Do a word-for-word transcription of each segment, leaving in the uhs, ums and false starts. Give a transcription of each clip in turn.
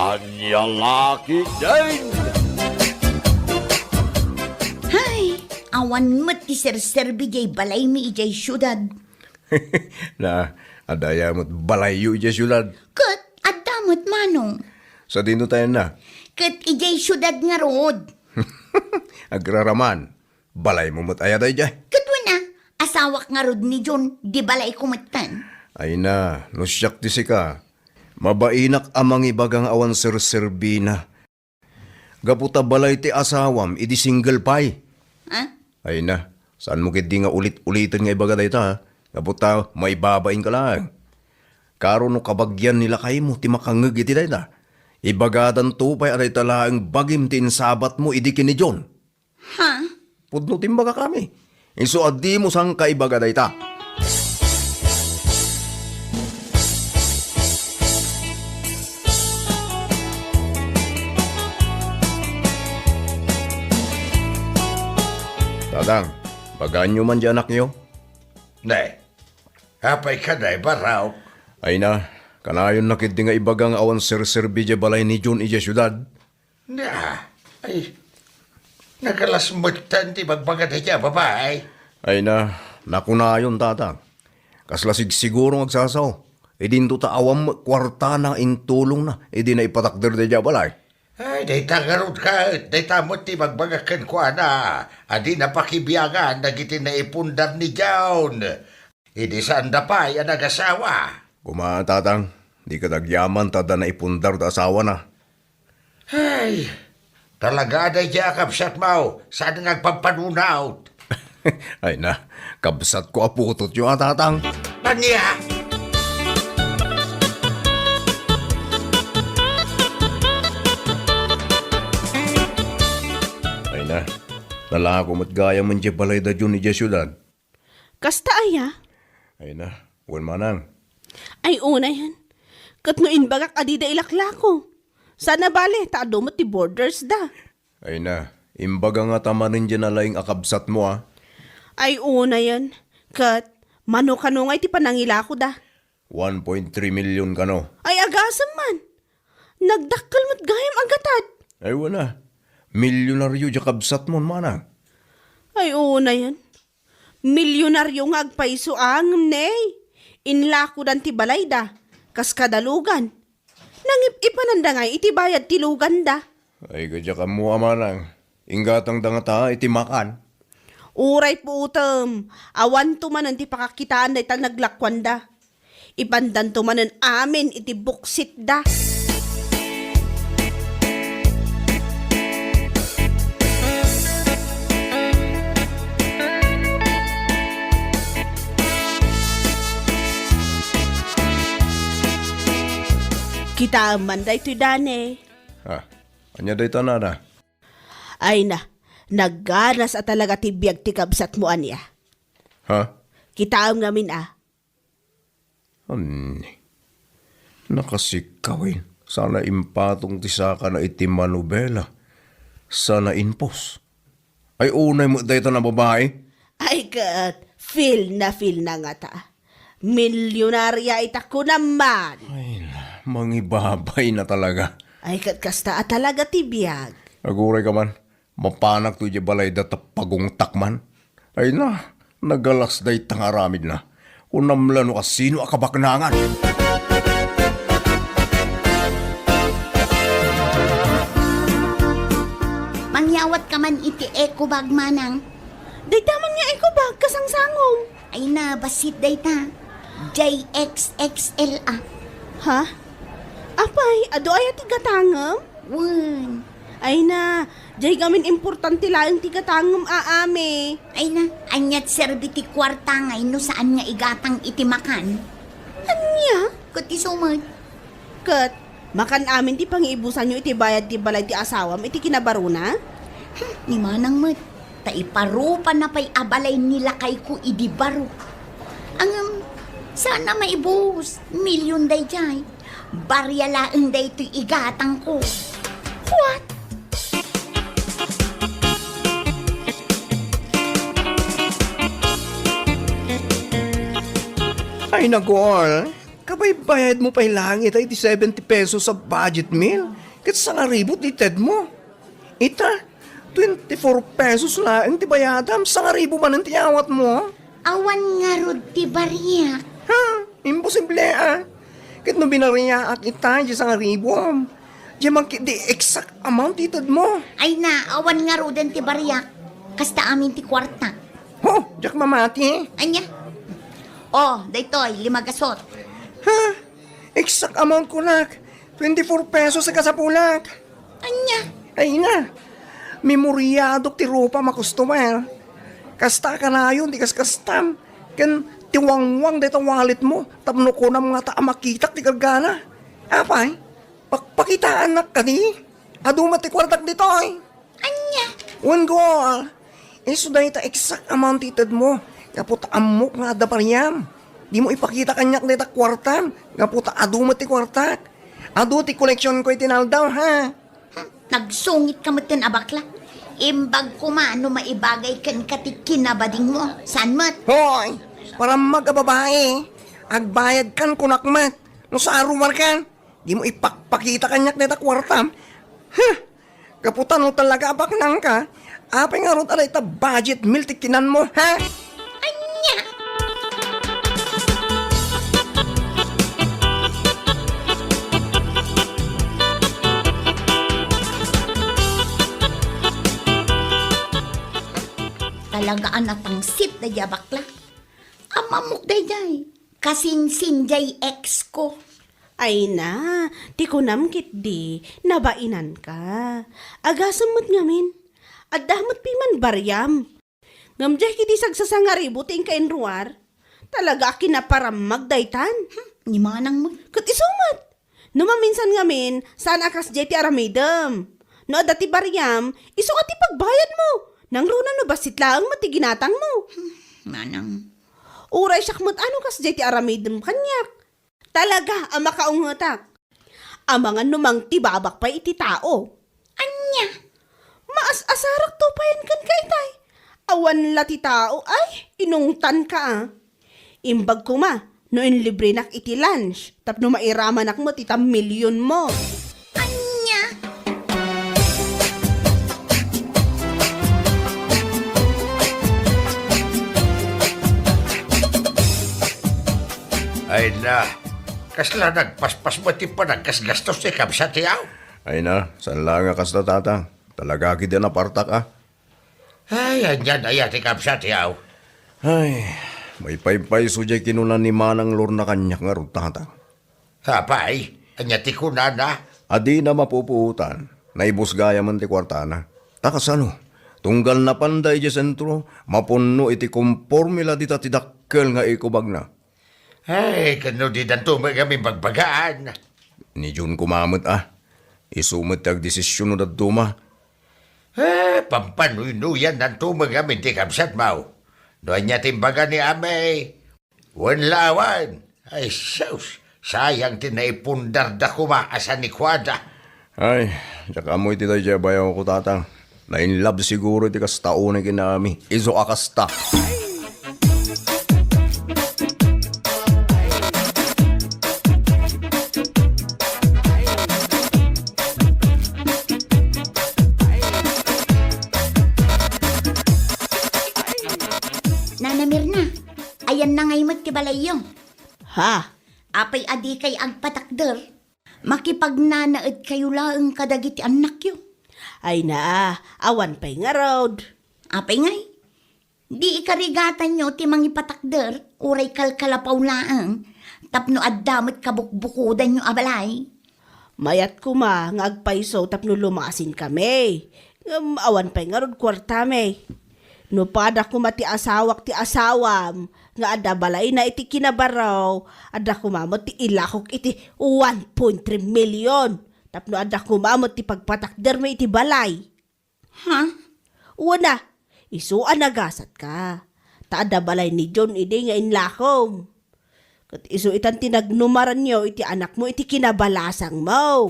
Ania la ketdin? Hay, awan met ti serserbi diay balaymi idiay siudad. Na, adda aya met balayyo idiay siudad? Ket adda met, manong. Sadino tayenna? Ket idiay siudad ngarud. Agraraman. Balaymo met aya daydiay? Ket wen a, asawak ngarud ni John, di balayko metten. Ay na, no siak ti sika, mabainak a mangibaga nga awan serserbina. Gapu ta balay ti asawam idi single pay. Ha? Ay na, saanmo ketdi nga ulit-uliten nga ibaga dayta, ha? Gapu ta maibabainka laeng. Karo no kabagian ni lakaymo ti makangngeg iti dayta, ibagadanto pay a dayta laeng bagim ti insabatmo idi ken ni John. Ha? Pudno ti imbagakami. Isu a dimo sangka ibaga dayta. Tatang, bagaanyo man diay anakyo? Ne, apay kadi, Barok? Ay na, kanayonna ketdi nga ibaga nga awan serserbi diay balay ni John idiay siudad. Na, ay, nagalas metten ti bagbaga dayta a babai. Ay na, nakunayon, Tatang. Kasla sigsiguro nga agsasao. Idinto ta awan met kuartana intulongna idi naipatakder daydiay a balay. Ay, dayta ngarud ket, dayta met ti bagbaga kenkuana a dina pakibiangan dagiti naipundar ni John idi saanda pay a nagasawa. Koma, Tatang, di ket agyaman ta adda naipundar ta asawana. Ay, talaga a daydiay a kabsatmo, saan nga agpampanunot? Ay na, kabsatko a putotyo a, Tatang. Ania? Ay na, nalako met gayam diay balay da John idiay siudad. Kasta aya? Ay na, wen manang. Ay, unayen. Ket no imbagak a dida ilaklako. Saan a bale, ta adu met ti borders da. Ay na, imbaga ngata manen diay nalaing a kabsatmo, a? Ay, unayen. Ket, mano kano nga iti panangilako da? One point three million kano. Ay, agasem man. Nagdakkel met gayam a gatad. Ay, wen a. Milyonaryo diay kabsatmo, manang. Ay, unayen. Milyonaryo nga agpayso a ngem ne, inlakodan ti balayda, kas kada lugan. Nangip-ipananda ngay iti bayad ti luganda. Ay, kadiak ammo a manang, inggatangda ngata iti makan. Uray puotem, awanto manen ti pakakitaan dayta naglakuanda. Ipandanto manen amin iti buksitda. Kitaem man daytoy, Dane. Ha? Ania dayta, nana? Ay na, nagganas a talaga ti biag ti kabsatmo, ania? Ha? Kitaem ngamin a. Anni? Nakasikaw, eh. Sana impatong ti sakana iti manubela. Sana impos. Ay, unay met dayta a babai. Ay, ket, feel na feel na ngata. Milyonarya ita kunam man. Ay, mangibabay na talaga. Ay, ket kasta a talaga ti biag. Aguray ka man. Mapanakto idiay balayda ta pagungtak man. Ay na, nagalas dayta nga aramidna. Kunam la no kasino a kabaknangan. Mangyawat ka man iti eco bag, manang. Dayta man nga eco bag, kasangsangom. Ay na, bassit dayta. J X X L a. Ha? Apay, adu aya ti gatangem? Wen. Ay na, jay gamin importante laeng ti gatangem a, ame. Ay na, ania ti serbi ti kuarta ngay no saan nga igatang iti makan? Ania? Ket isu met. Ket, makan amin ti pangiibusanyo iti bayad ti balay ti asawam iti kinabarona? Hmm, ni manang met, ta iparupana pay a balay ni lakayko idi baro. Ngem, saan a maibus, milyon daydiay. Barya laeng daytoy igatangko. What? Ay, naku, Al. Kabaybayadmo pay laeng ita iti seventy pesos a budget meal, ket sangaribu ti tedmo. Ita, twenty-four pesos laeng ti bayadam, sangaribu manen ti awatmo. Awan ngarud ti bariak. Ha? Imposible, a. Ket no binariaak ita, di sangaribu, di man ketdi exact amount ti tedmo. Ay na, awan ngaruden ti bariak. Kasta amin ti kuarta. Ho, diak mamati. Ania? Oh, daytoy, lima gasot. Ha? Exact amount kunak. Twenty-four pesos a kasapulak. Ania? Ay na. Memoriadok ti rupa, makustomer. Kasta kanayon ti kaskastam. Ken ti wangwang dayta walletmo. Tapno kunam ngata a makitak ti kargana. Apay? Pakpakitaannak kadi? Adu met ti kuartak ditoy. Ania? Wen, Gol. Isu dayta exact amount ti itedmo. Gapu ta ammok nga adda pariam. Dimo ipakita kaniak dayta kuartam. Gapu ta adu met ti kuartak. Adu ti koleksionko iti naldaw, ha? Hmm, nagsungit ka met ken a bakla. Imbag koma no maibagay kenka ti kinabadingmo. Saan met? Hoy! Parammag a babai. Agbayadkan kunak met. No sarumarkan, dimo ipakpakita kaniak dayta kuartam. Huh! Gapu ta no talaga a baknangka, apay ngarud a dayta budget meal ti kinanmo, ha? Ania? Talaga a natangsit daydiay a bakla. Ammok daydiay. Kasinsin diay ex ko. Ay na, ti kunam ketdi, nabainanka. Agasem met ngamin. Adda met pay man bariam. Ngem diay ketdi sagsasangaribu ti inka inruar. Talaga a kinaparammag daytan. Hmm, ni manang met. Ket isu met. No maminsan ngamin, saan a kasdiay ti aramidem. No adda ti bariam, isu a ti pagbayadmo. Nangruna no bassit laeng met ti ginatangmo. Hmm, manang. Uray siak met a no kasdiay ti aramidem kaniak. Talaga a makaungetak. Amangan no mangtibabak pay iti tao. Ania? Maas-asarak to payen kenka itay. Awan la ti tao, ay, inungtanka a. Imbag koma no inlibrenak iti lunch tapno mairamanak met ita milionmo. Ania? Ay na, kasla nagpaspas met ti panaggasgastos ti kabsat ti aw? Ay na, saan la nga kasta, Tata. Talaga ketdi a napartak a. Ay, anian aya ti kabsat ti aw? Ay, maipaypayso diay kinuna ni Manang Lorna kaniak ngarud, Tata. Apay, ania ti kunana? A dina mapupuotan, naibus gayamen ti kuartana. Ta kasano, tunggal napanda idiay sentro, mapunno iti komporme la dita ti dakkel nga ikubagna. Ay, ken no didanto met ngamin bagbagaan? Ni Jun koma met a. Isu met ti agdesisyon no dadduma. Eh, pampanuynoyannanto met ngamin ti kabsatmo. No ania ti imbaga ni Amay? Wen la awan. Ay, sus, sayang ti naipundarda koma a sanikuada. Ay, diak ammo iti daydiay a bayawko, Tata. Na-in love siguro iti kasta unay ken ni Ami. Isu a kasta. Nana Mirna, ayanna ngay met ti balayyo? Ha? Apay a dikay agpatakder? Makipagnanaedkayo laeng kadagiti annakyo. Ay na, awan pay ngarud. Apay ngay? Di ikarigatanyo ti mangipatakder, uray kalkalapaw laeng, tapno adda met kabukbukodanyo a balay. Mayat koma nga agpayso tapno lumasinkami. Ngem awan pay ngarud kuartami. No pada koma ti asawak ti asawam nga adda balayna iti Kinabarro, adda koma met ti ilakok iti one point three million tapno adda koma met ti pagpatakdermi iti balay. Ha? Wen a, isu a nagasatka. Ta adda balay ni John idi nga inlakom. Ket isu itan ti nagnumaranyo iti anakmo iti kinabalasangmo.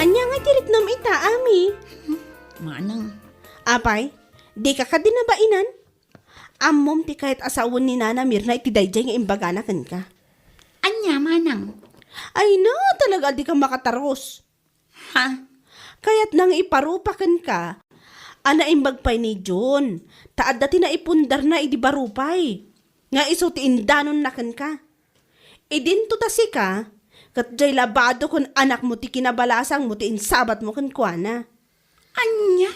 Ania nga ti riknom ita, Ami? Manang. Apay, dika kadi nabainan? Ammom ti kayat a sawen ni Nana Mirna iti daydiay nga imbagana kenka. Ania, Manang? Ay na, talaga dika makatarus. Ha? Kayatna nga iparupa kenka a naimbag pay ni Jun, ta adda ti naipundarna idi barupay, nga isu ti indanonna kenka. Idinto ta sika, ket jay labado ken anakmo ti kinabalasangmo ti insabatmo kenkuana. Ania?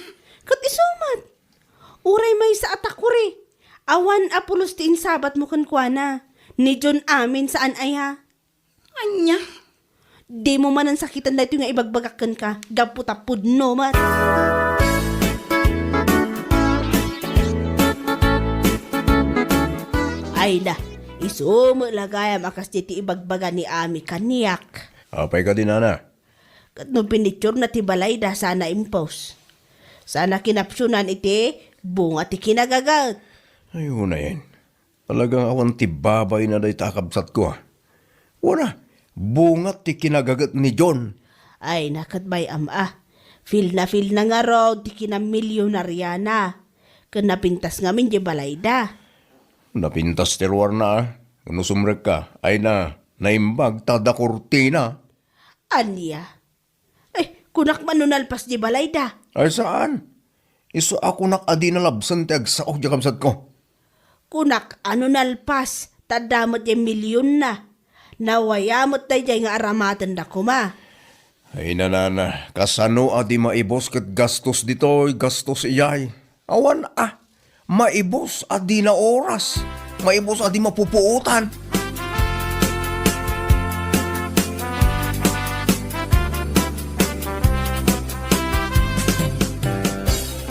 Ket isu met, uray maysa a takuri, awan a pulos ti insabatmo kenkuana, ni Jun amin saan aya. Ania? Dimo manen sakiten daytoy nga ibagbagak kenka, gapu ta pudno met. Ay na, isu met la gayam a kas daytoy ibagbaga ni Ami kaniak. Apay kadi, Nana? Ket no pinitsur na ti balayda, sana impos. Sana kinapsunan iti bunga ti kinagaget. Ay, unayen. Talagang awan ti babayna dayta a kabsatko, a. Wana, bunga ti kinagaget ni John. Ay, na ket bay-am a. Feel na feel na ngarud ti kinamilyonariana. Ken napintas ngamin diay balayda. Napintas ti ruarna, a. No sumrekka, ay na, naimbag ta adda kurtina. Ania? Eh, kunak man no nalpas diay balayda. Ay, saan? Isu a kunak a di nalabsen ti agsaok diay kabsatko. Kunak a no nalpas, ta adda met diay milyonna. Nawaya met daydiay nga aramatenda koma. Ay, Nana, kasano a di maibus ket gastos ditoy, gastos ijay? Awan a. Maibus a di naoras. Maibus a di mapupuotan.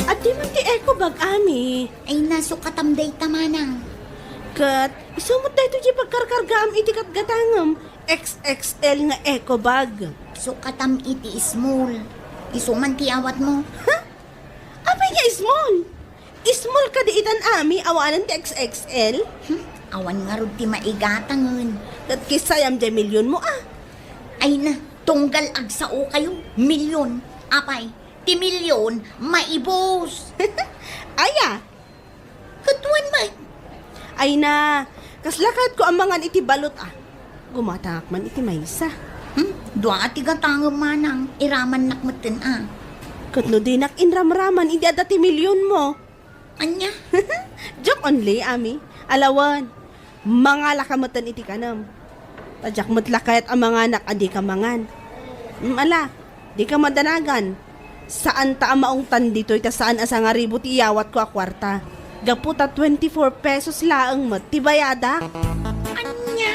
Adda man ti eco bag, Ami. Ay, nasukatam dayta, Manang. Ket, isu met daytoy diay pagkarkargaam iti gatgatangem, X X L nga eco bag. Sukatam iti small. Isu man ti awatmo. Ha? Apay nga small? Small kadi itan, Ami, awanen ti X X L? Hmm, awan ngarud ti maigatangen. Ket kissayam diay milyonmo, a. Ay na, tunggal agsaokayo, milyon. Apay, ti milyon, maibus. Aya? Ket wen met. Ay na, kasla kayatko a mangan iti balot, a. Gumatangak man iti maysa. Hmm? Dua a ti gatangem, Manang. Iramannak metten, a. Ket no dinak inramraman, idi adda ti milyonmo. Ania? Joke only, Ami. Ala wen, mangalaka metten iti kanem. Ta diak met la kayat a manganak a dika mangan. Mm, ala, dika madanagan. Saan ta a maungtan ditoy ta saan a sangaribu ti iyawatko a kuarta. Gapu ta twenty-four pesos laeng met ti bayadak. Ania?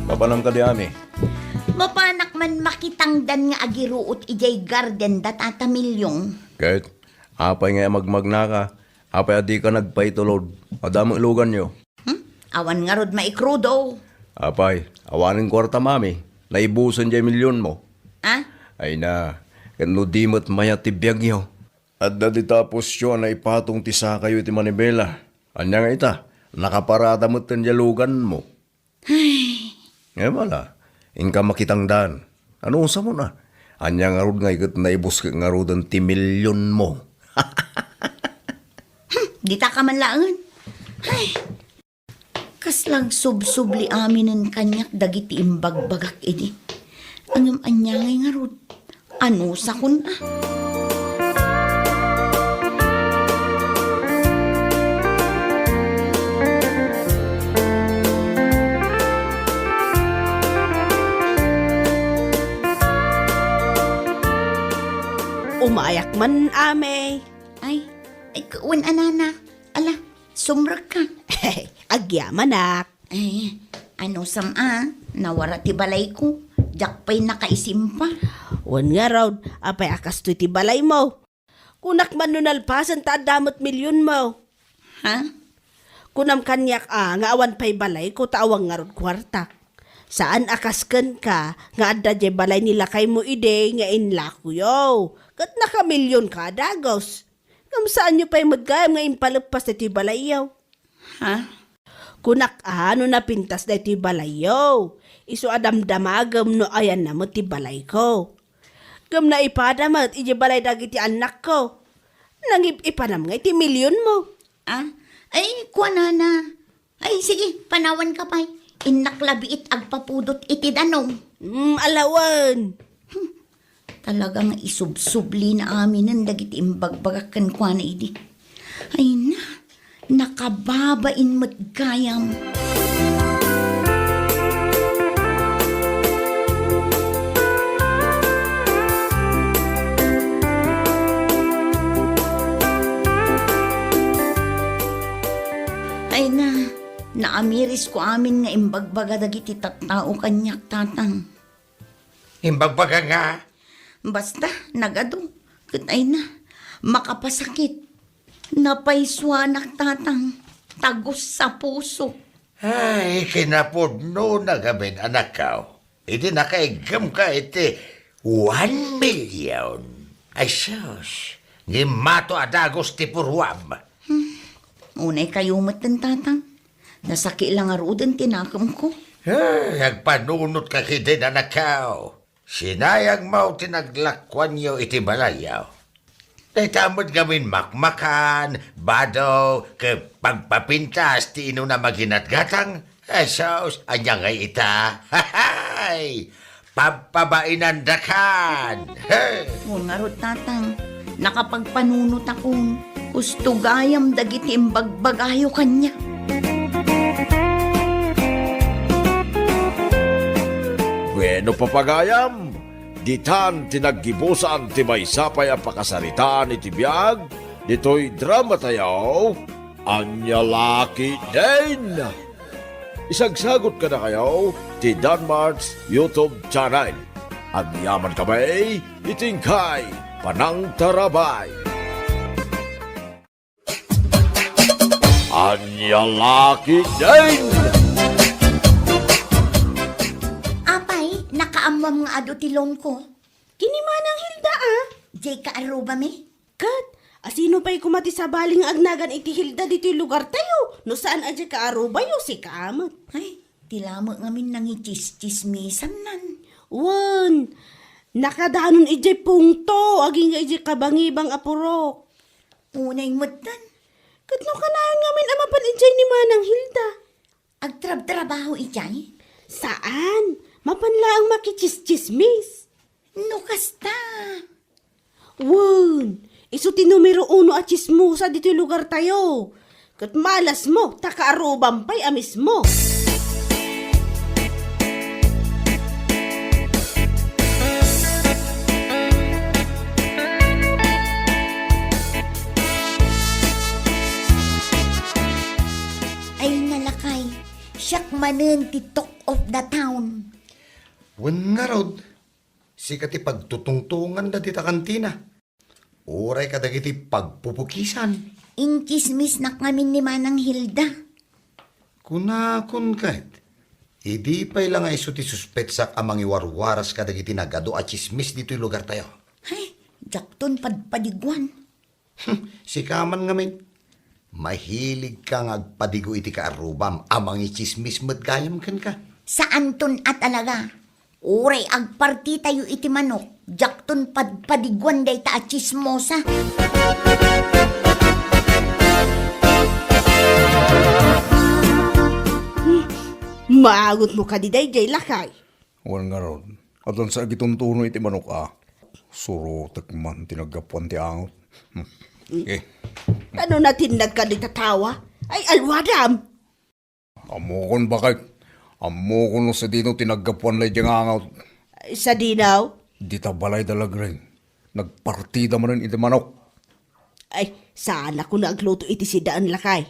Mapanam kadi, Ami? Mapanak man makitangdan nga agiruot idiay garden da Tata Milyong. Ket, apay nga amagmagnaka? Apay a dika nagpaitulod? Adda met luganyo. Hmm? Awan ngarud maikrudo. Apay, awanen kuartam, Ami. Naibusen diay milyonmo. Ah? Ay na, ket no di met mayat ti biagyo. Adda dita pusyo a naipatong ti sakayo iti manibela. Ania nga ita, nakaparada metten diay luganmo. Ay. Ngem ala, inka makitangdan. Anusamon a? Ania ngarud nga iket naibus ket ngaruden ti milyonmo? Hmm, dita ka man laengen. Ay. Kasla agsubsubli aminen kaniak dagiti imbagbagak idi. Ngem ania ngay ngarud? Anusakon a? Umayak man, Ami. Ay, ay, wen a, Nana. Ala, sumrekka. Agyamanak. Ay, anusam a, nawara ti balayko. Diak pay nakaisimpa. Wen ngarud, apay a kastoy ti balaymo? Kunak man no nalpasen ta adda met milyonmo. Ha? Kunam kaniak a nga awan pay balayko ta awan ngarud kuartak. Saan a kas kenka nga adda diay balay ni lakaymo idi nga inlakoyo. Ket nakamilyonka a dagus. Ngem saanyo pay met gayam nga impaleppas daytoy balayyo. Ha? Kunak a no napintas daytoy balayyo, isu a damdamagem no ayanna met ti balayko. Ngem naipada met idiay balay dagiti annakko. Nangip-ipanam ngay ti milionmo. Ah, ay, kuanana. Ay, sige, panawanka pay. Innak la biit agpapudot iti danum. Mm, alawan. Hmm, talaga nga isubsublina aminen dagiti imbagbagak kenkuana idi. Ay na, nakababain met gayam. Ay na, naamirisko amin nga imbagbaga dagiti tattao kaniak, Tatang. Imbagbaga nga? Basta, nagadu. Ket ay na, makapasakit. Napaysuanak, Tatang. Tagus a puso. Ay, kinapudno na gamin, anakko. Idi nakaiggemka iti one million. Ay, sus. Ngimmato a dagus ti puruam. Hmm. Unay kayo met, Tatang. Nasaki la ngaruden ti nakemko. Ay, agpanunotka ketdin, anakko. Sinayangmo ti naglakuanyo iti balayyo. Dayta met ngamin makmakan, bado, ket pagpapintas ti inuna maginatgatang. Jesus, ania ngay ita? Hay! Pagpabainandakan! Hey! Ngarud, Tatang, nakapagpanunotakon. Husto gayam dagiti imbagbagayo kaniak. Bueno, papagayam, ditan ti naggibusan ti maysa pay a pakasaritaan iti biag ditoy dramatayo, Ania La Ketdin. Isagsagot kadakayo ti Danmart's YouTube channel. Agyaman kami iti inkay panangtarabay. Ania La Ketdin! Apay, nakaammoam nga adu ti loanko? Ken ni Manang Hilda, a? Diay kaarrubami? Ket, asino pay koma ti sabali nga agnagan iti Hilda ditoy lugartayo, no saan a diay kaarubayo, sika met? Ay, ti lamet ngamin nangitsistsismisannan. Wen, nakadanon idiay pungto, agingga idiay kabangibang a purok. Unay metten. Ket no kanayon ngamin a mapan idiay ni Manang Hilda? Agtrabtrabaho idiay? Saan. Mapan laeng makitsistsismis. No kasta. Wen, isu ti numero uno a tsismosa ditoy lugartayo. Ket malasmo, ta kaarrubam pay a mismo. Ay, nalakay, siak manen ti talk of the town. Wen ngarud, sika ti pagtutungtonganda dita kantina. Uray kadagiti pagpupukisan. Intsismisnak ngamin ni Manang Hilda. Kunakon ket, idi pay la nga isu ti suspetsak a mangiwarwaras kadagiti nagadu a tsismis ditoy lugartayo. Ay, diakton padpadiguan. Hmm, sika man ngamin. Mahiligka nga agpadigo iti kaarrubam a mangitsismis met gayam kenka. Saanton a talaga. Uray agpartitayo iti manok, diakton padpadiguan dayta a tsismosa. Hmm, maangotmo kadi daydiay, lakay? Wen ngarud, addan sa agituntuno iti manok a. Surotek man ti naggapuan ti angot. Hmm. Eh. Ano natinnag ka dita tawa? Ay, alwadam! Ammokon, baket. Ammokon no sadino ti naggapuan daydiay nga angot. Ay, sadino? Dita balay da Lagring. Nagpartida manen iti manok. Ay, saan a kuna agluto iti sidaan, lakay.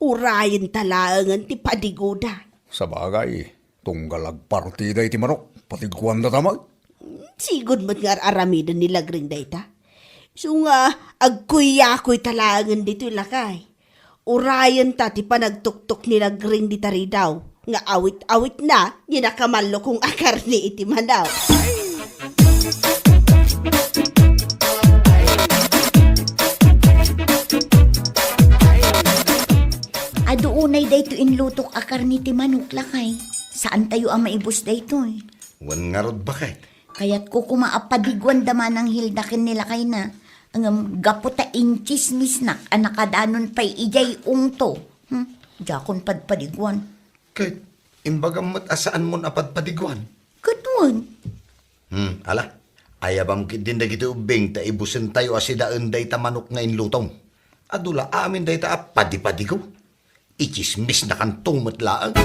Urayen ta laengen ti padigoda. Sabagay, tunggal agpartida iti manok, padiguanda ta met. Sigud met nga ar-aramiden ni Lagring dayta. Isu nga agkuyakuy ta laengen ditoy, lakay. Urayen ta ti panagtuktok ni Lagring dita ridaw nga awit-awitna ni nakamallukong a karne iti manok. Adu Unay daytoy inlutok a karne ti manok, lakay. Saantayo a maibus daytoy. Wen ngarud, baket. Kayatko koma a padiguan da Manang Hilda ken ni lakayna. Ngem gapu ta intsismisnak a nakadanon pay idiay ungto. Hmm? Diakon padpadiguan. Ket imbagam met a saanmon a padpadiguan? Ket wen. Hmm, ala. Ayabam ketdin dagiti ubbing ta ibusentayo a sidaen dayta manok nga inlutom. Adu la amin dayta a padipadigo. Itsismisnakanto met laeng.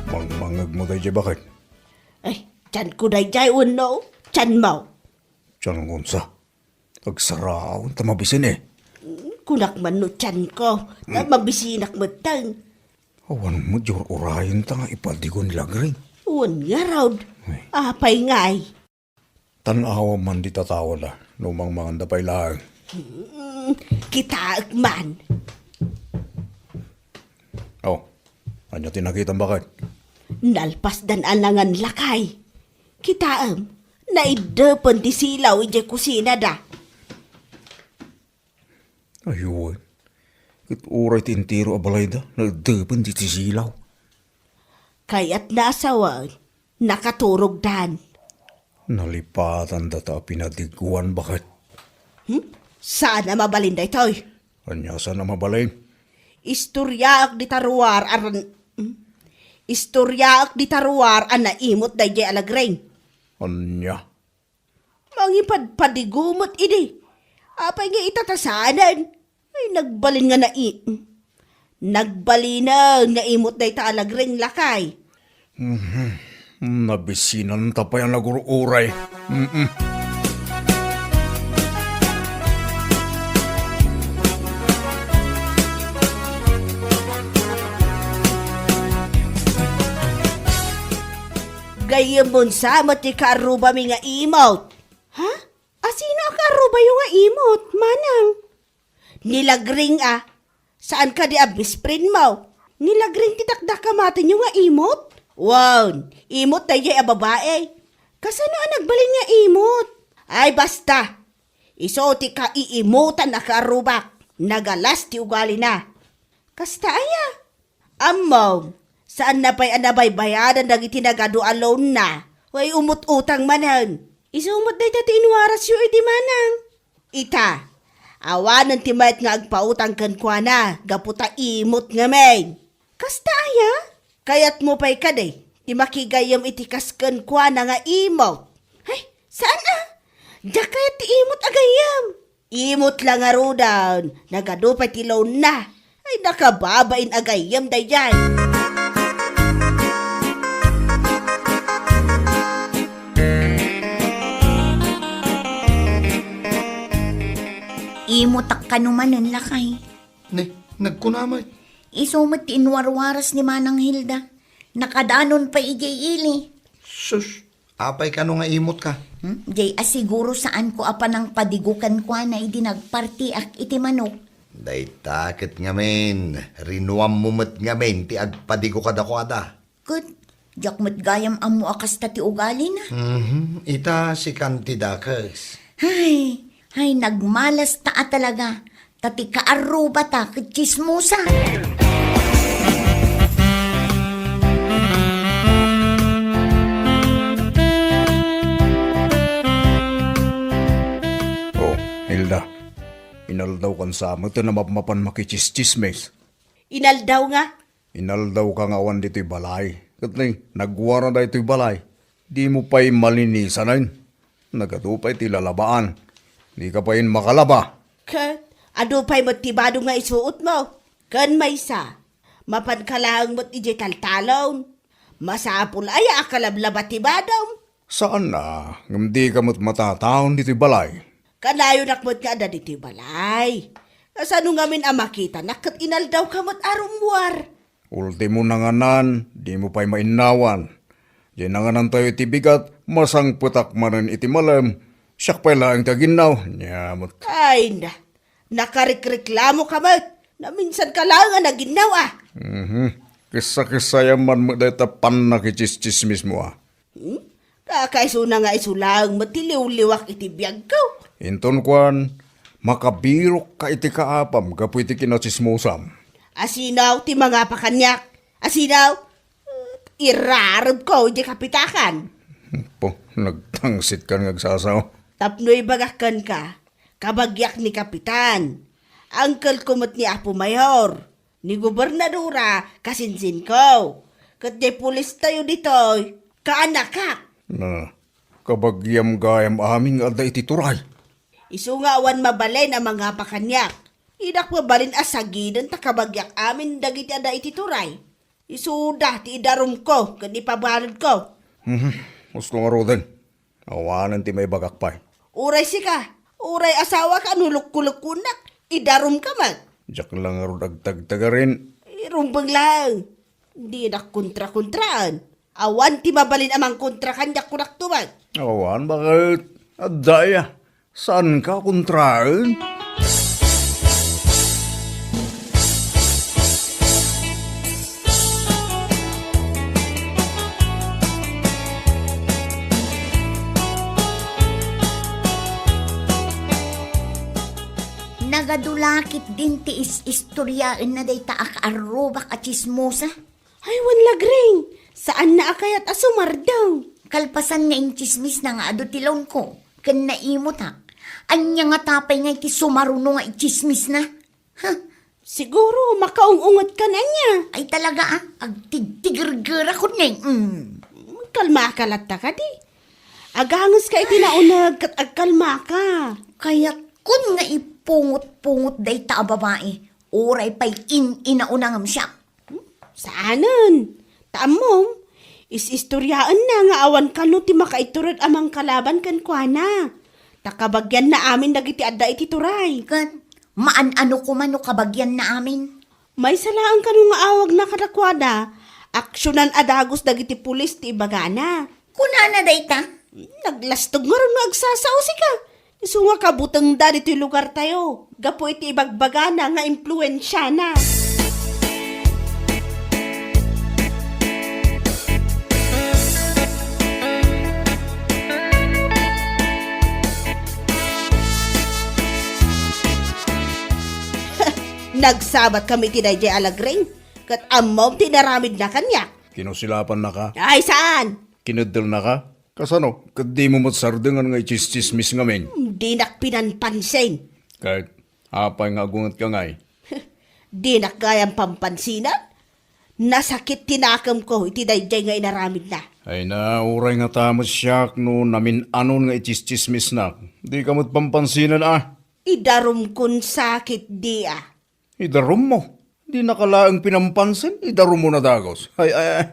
Mangmangegmo daydiay, baket. Ay, tianko daydiay wenno tianmo? Tianko unsa? Agsaraaw ta mabisin, eh. Kunak man no tianko, ta mabisinak metten. Awan met diay ur-urayen ta nga ipadigo ni Lagring. Wen ngarud. Ay. Apay ngay? Tan-awam man dita taona, no mangmanganda pay laeng. Hmm, kitaek man. Oh, ania ti nakitam, baket? Nalpasdan a nangan, lakay. Kitaem, naiddepen ti silaw idiay kusinada. Ay wen. Ket uray ti entero a balayda, naiddepen ti silaw. Kayatna a sawen, nakaturogdan. Nalipatandata a pinadiguan, baket. Hmm? Saan a mabalin daytoy? Ania saan a mabalin? Istoriaek dita ruar a ran-, hmm? Istoriaek dita ruar a naimot daydiay a Lagring. Ania? Mangipadpadigo met idi. Apay nga ita ta saanen? Ay, nagbalin nga nai-, nagbalinen nga imot dayta a Lagring, lakay. Mhm. Nabisinanta pay a nagur-uray. Mm-mm. Gayyemmo sa met ti kaarrubami nga imot. Ha? Asino a kaarrubayo nga imot, manang? Ni Lagring a. Saan kadi a best friend mo? Ni Lagring ti dakdakamatenyo nga imot? Wen, imot daydiay a babai. Kasano a nagbalin nga imot? Ay, basta. Isu ti kaiimutan a kaarrubak. Nagalas ti ugalina. Kasta aya? Ammom, saanna pay a nabaybayadan dagiti nagadu a loanna, wen umut-utang manen. Isu met dayta ti inwarasyo idi manang. Ita, awanen ti mayat nga agpautang kenkuana gapu ta imot ngamin. Kasta aya? Kayatmo pay kadi ti makigayyem iti kas kenkuana nga imot? Ay, saan a? Diak kayat ti imot a gayyem. Imot la ngaruden, nagadu pay ti loanna. Ay, nakababain a gayyem daydiay. Imotak kano manen, lakay. Ne, nagkuna met. Isu met ti inwarwaras ni Manang Hilda. Nakadanon pay idiay ili. Sus, apay kano nga imotka? Hmm? Jay a siguro saanko a panangpadigo kenkuana idi nagpartiak iti manok. Dayta ket ngamin, rinuammo met ngamin ti agpadigo kadakuada. Ket, diak met gayam ammo a kasta ti ugalina. Mhm, ita sikan ti dakes. Hay, hay, nagmalas ta a talaga. Ta ti kaarrubata ket tsismosa. Oh, Hilda, inaldawkan sa met a mapmapan makitsistsismis. Inaldaw nga? Inaldawka nga awan ditoy balay. Ket ni, nagwara daytoy balay. Dimo pay malinisanen. Nagadu pay ti lalabaan. Dika pay makalaba. Ket, adu pay met ti badom nga isuotmo. Ken maysa, mapanka laeng met idiay taltalon. Masapul aya a kalablaba ti badom? Saan a, ngem dika met matataon ditoy balay. Kanayonak met nga adda ditoy balay. Kasano ngamin a makitanak ket inaldawka met a rummuar? Ultimo nanganan, dimo pay mainnawan. Diay nanganantayo iti bigat, masangpetak manen iti malem. Siak pay laeng ti aginnaw, nia met. Ay na, nakarikreklamoka met. Naminsanka laeng a naginnaw a. Mhm. Kissa-kissayam man met dayta pannakitsistsismismo a. Hmm? Kakaisuna nga isu laeng met ti liwliwak iti biagko. Inton kuan, Makabirokka iti kaapam gapu iti kinatsismosam. Asino ti mangapa kaniak? Asino? Irarebko idiay kapitakan. Po, nagtangsitkan nga agsasao. Tapno ibagak kenka, kabagiak ni Kapitan. Angkelko met ni Apo Mayor, ni Gobernadora, kasinsinko. Ket diay pulistayo ditoy, kaanakak. Na, kabagiam gayam amin nga adda iti turay. Isu nga awan mabalin a mangapa kaniak. Idak mabalin a sagiden ta kabagiak amin dagiti adda iti turay. Isuda ti idarumko ken ipabanodko. Mhm. Usto ngaruden. Awanen ti maibagak pay. Uray sika, uray asawaka no lukkolukkonak, idarumka met. Diak la ngarud agtagtagarin. Irumbeng laeng. Dinak kontrakontraan. Awan ti mabalin a mangkontra kaniak, kunak tuman. Awan, baket? Adda aya. Saanka kontraen? Nagadulakit din ti is-istoriaenna dayta a kaarrubak a tsismosa. Ay, wen, Lagring, saanna a kayat a sumardeng. Kalpasan nga intsismisna nga adu ti lawnko ken naimutak, ania ngata pay ngay ti sumaruno nga itsismisna? Huh? Siguro, makaung-ungetkan ania. Ay, talaga, ah. Agtigtigergerakon, eh. Mm. Kalmaka latta kadi. Agangeska iti nauneg ket agkalmaka. Kayatkon nga ipungot-pungot dayta a babai. Uray pay in-inauna ngem siak. Hmm? Saanen. Ta ammom, is-istoriaenna nga awan kano ti makaitured a mangkalaban kenkuana. Ta kabagianna amin dagiti adda iti turay. Ket maan-ano koma no kabagianna amin? Maysa laeng kano nga awagna kadakuada, aksionan a dagus dagiti pulis ti ibagana. Kunana dayta? Naglastog ngarud nga agsasao sika. Isu nga kabutengda ditoy lugartayo, gapu iti ibagbagana nga impluensiana. Nagsabat kami iti daydiay a Lagring, ket ammom ti inaramidna kaniak. Kinusilapannaka? Ay, saan? Kineddilnaka? Kasano? Ket dimo met sardengan nga itsistsismis ngamin? Dinak pinanpansin. Ket apay nga agungetka ngay? Dinak gayam pampansinan? Nasakit ti nakemko iti daydiay nga inaramidna. Ay na, uray ngata met siak no namin-anon nga itsistsismisnak. Dika met pampansinan a. Idarumkon sakit, di a. Idarummo? Dinaka laeng pinampansin, idarummo na dagus. Ay, ay, ay.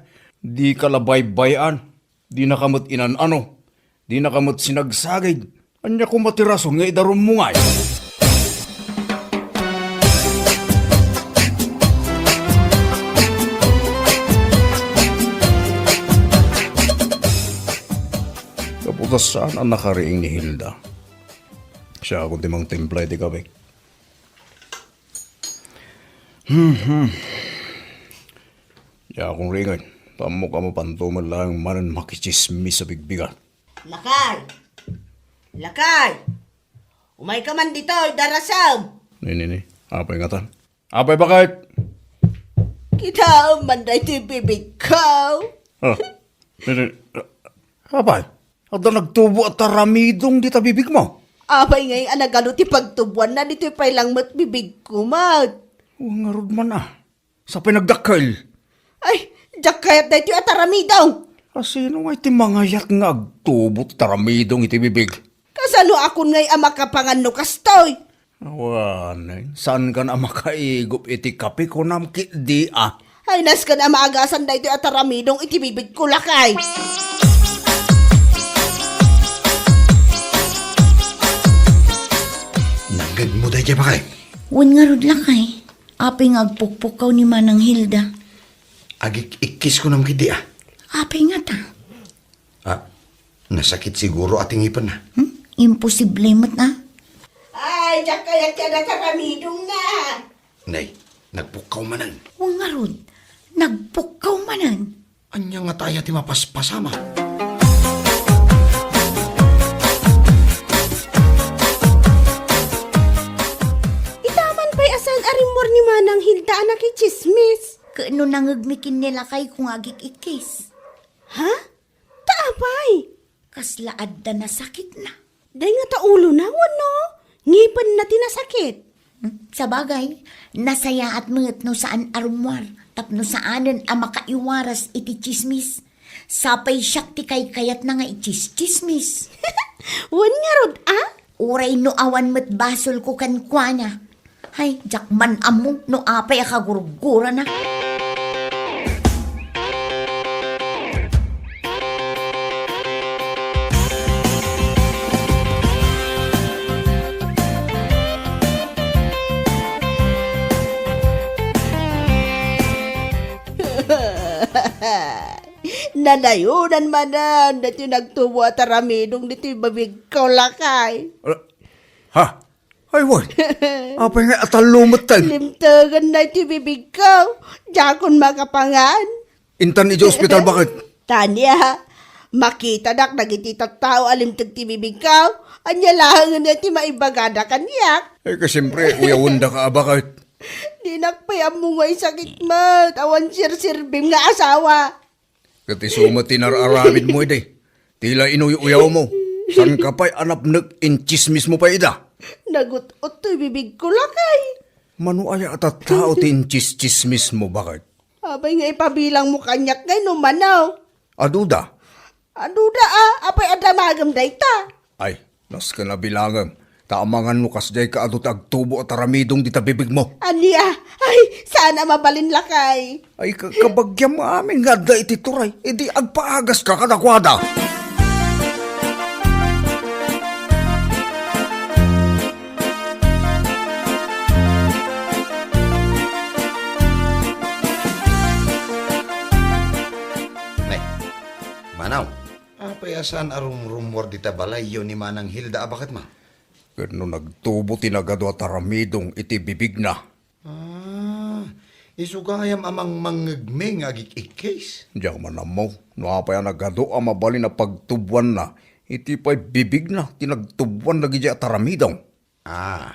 Dika la baybay-an. Dinaka met inan-ano. Dinaka met sinagsagid. Ania koma ti rason nga idarummo ngay? Gapu ta saan a nakariing ni Hilda. Siakon ti mangtimpla iti kape. Hmm, hmm. Diakon riingen. Ammok a mapanto met laeng manen makitsismis a bigbigat. Lakay! Lakay! Umayka man ditoy, darasem! Ni, ni, ni. Apay ngatan? Apay baket? Kitaem man daytoy bibigko. Ah, ni, ni. Apay? Adda nagtubo a taramidong dita bibigmo? Apay ngay a nagano ti pagtubuanna ditoy pay lang met bibigko met. Wen ngarud man a. Sapay nagdakkel. Ay, diak kayat daytoy a taramidong. A sino ngay ti mangayat nga agtubo ti taramidong iti bibig? Kasano akon ngay a makapangan no kastoy? Awanen, saankan a makaigup iti kape, kunam ketdi a. Ay, nasken a maagasan daytoy a taramidong iti bibigko, lakay. Nangngegmo daydiay, baket? Wen ngarud, lakay. Apay nga agpukpukkaw ni Manang Hilda? Agik-ikkis kunam ketdi a. Apay ngata? Ah, nasakit siguro a ti ngipenna. Hmm? Imposible met a. Ay, diak kayat ti adda taramidongna. Nay, nagpukkaw manen. Wen ngarud, nagpukkaw manen. Ania ngata aya ti mapaspasama? Ni Manang Hilda a nakitsismis. Ket no nangngegmi ken ni lakayko nga agik-ikkis. Ha? Ta apay? Kasla adda nasakitna. Dayta nga ta ulona wenno ngipenna ti nasakit? Hmm, sabagay, nasayaat met no saan a rummuar tapno saanen a makaiwaras iti tsismis. Sapay siak ti kaykayatna nga itsistsismis. Wen ngarud a? Uray no awan met basolko kenkuana. Hay, diak man ammo no apay a kagurgurana. Nanayonan manen daytoy nagtubo a taramidong ditoy bibigko, lakay. Ah, ha? Ay, wen. Apay nga atallo met tayo? Limtegenna iti bibigko. Diakon makapangan. Intan iti ospital, baket? Tania, makitadak dagiti tattao a limteg ti bibigko. Ania laengen nga ti maibagada kaniak? Eh, ka, siyempre, uyawendaka a, baket? Dinak pay ammo nga isakit met. Awan serserbim nga asawa. Ket isu met ti nar-aramidmo idi. Ti la inuy-uyawmo. Saanka pay a napnek, intsismismo pay ida. Nagut-ot toy bibigko, lakay. Mano aya a tattao ti intsistsismismo, baket? Apay nga ipabilangmo kaniak ngay no mano? Aduda. Aduda a, apay a damagem dayta? Ay, nasken a bilangem. Ta amangan no kasdiay ka adu ti agtubo a taramidong dita bibigmo. Ania? Ay, saan a mabalin, lakay. Ay, ka-, kabagiam nga amin nga adda iti turay. Idi agpaagaska kadakuada. Nay, Manong, apay a saan a rumrummuar dita balayyo ni Manang Hilda a baketmo? Ket no nagtubo ti nagadu a taramidong iti bibigna. Ah, isu gayam a mangmangngegmi nga agik-ikkis. Diak man ammo no apay a nagadu a mabalin a pagtuboanna iti pay bibigna ti nagtuboan dagiti a taramidong. Ah,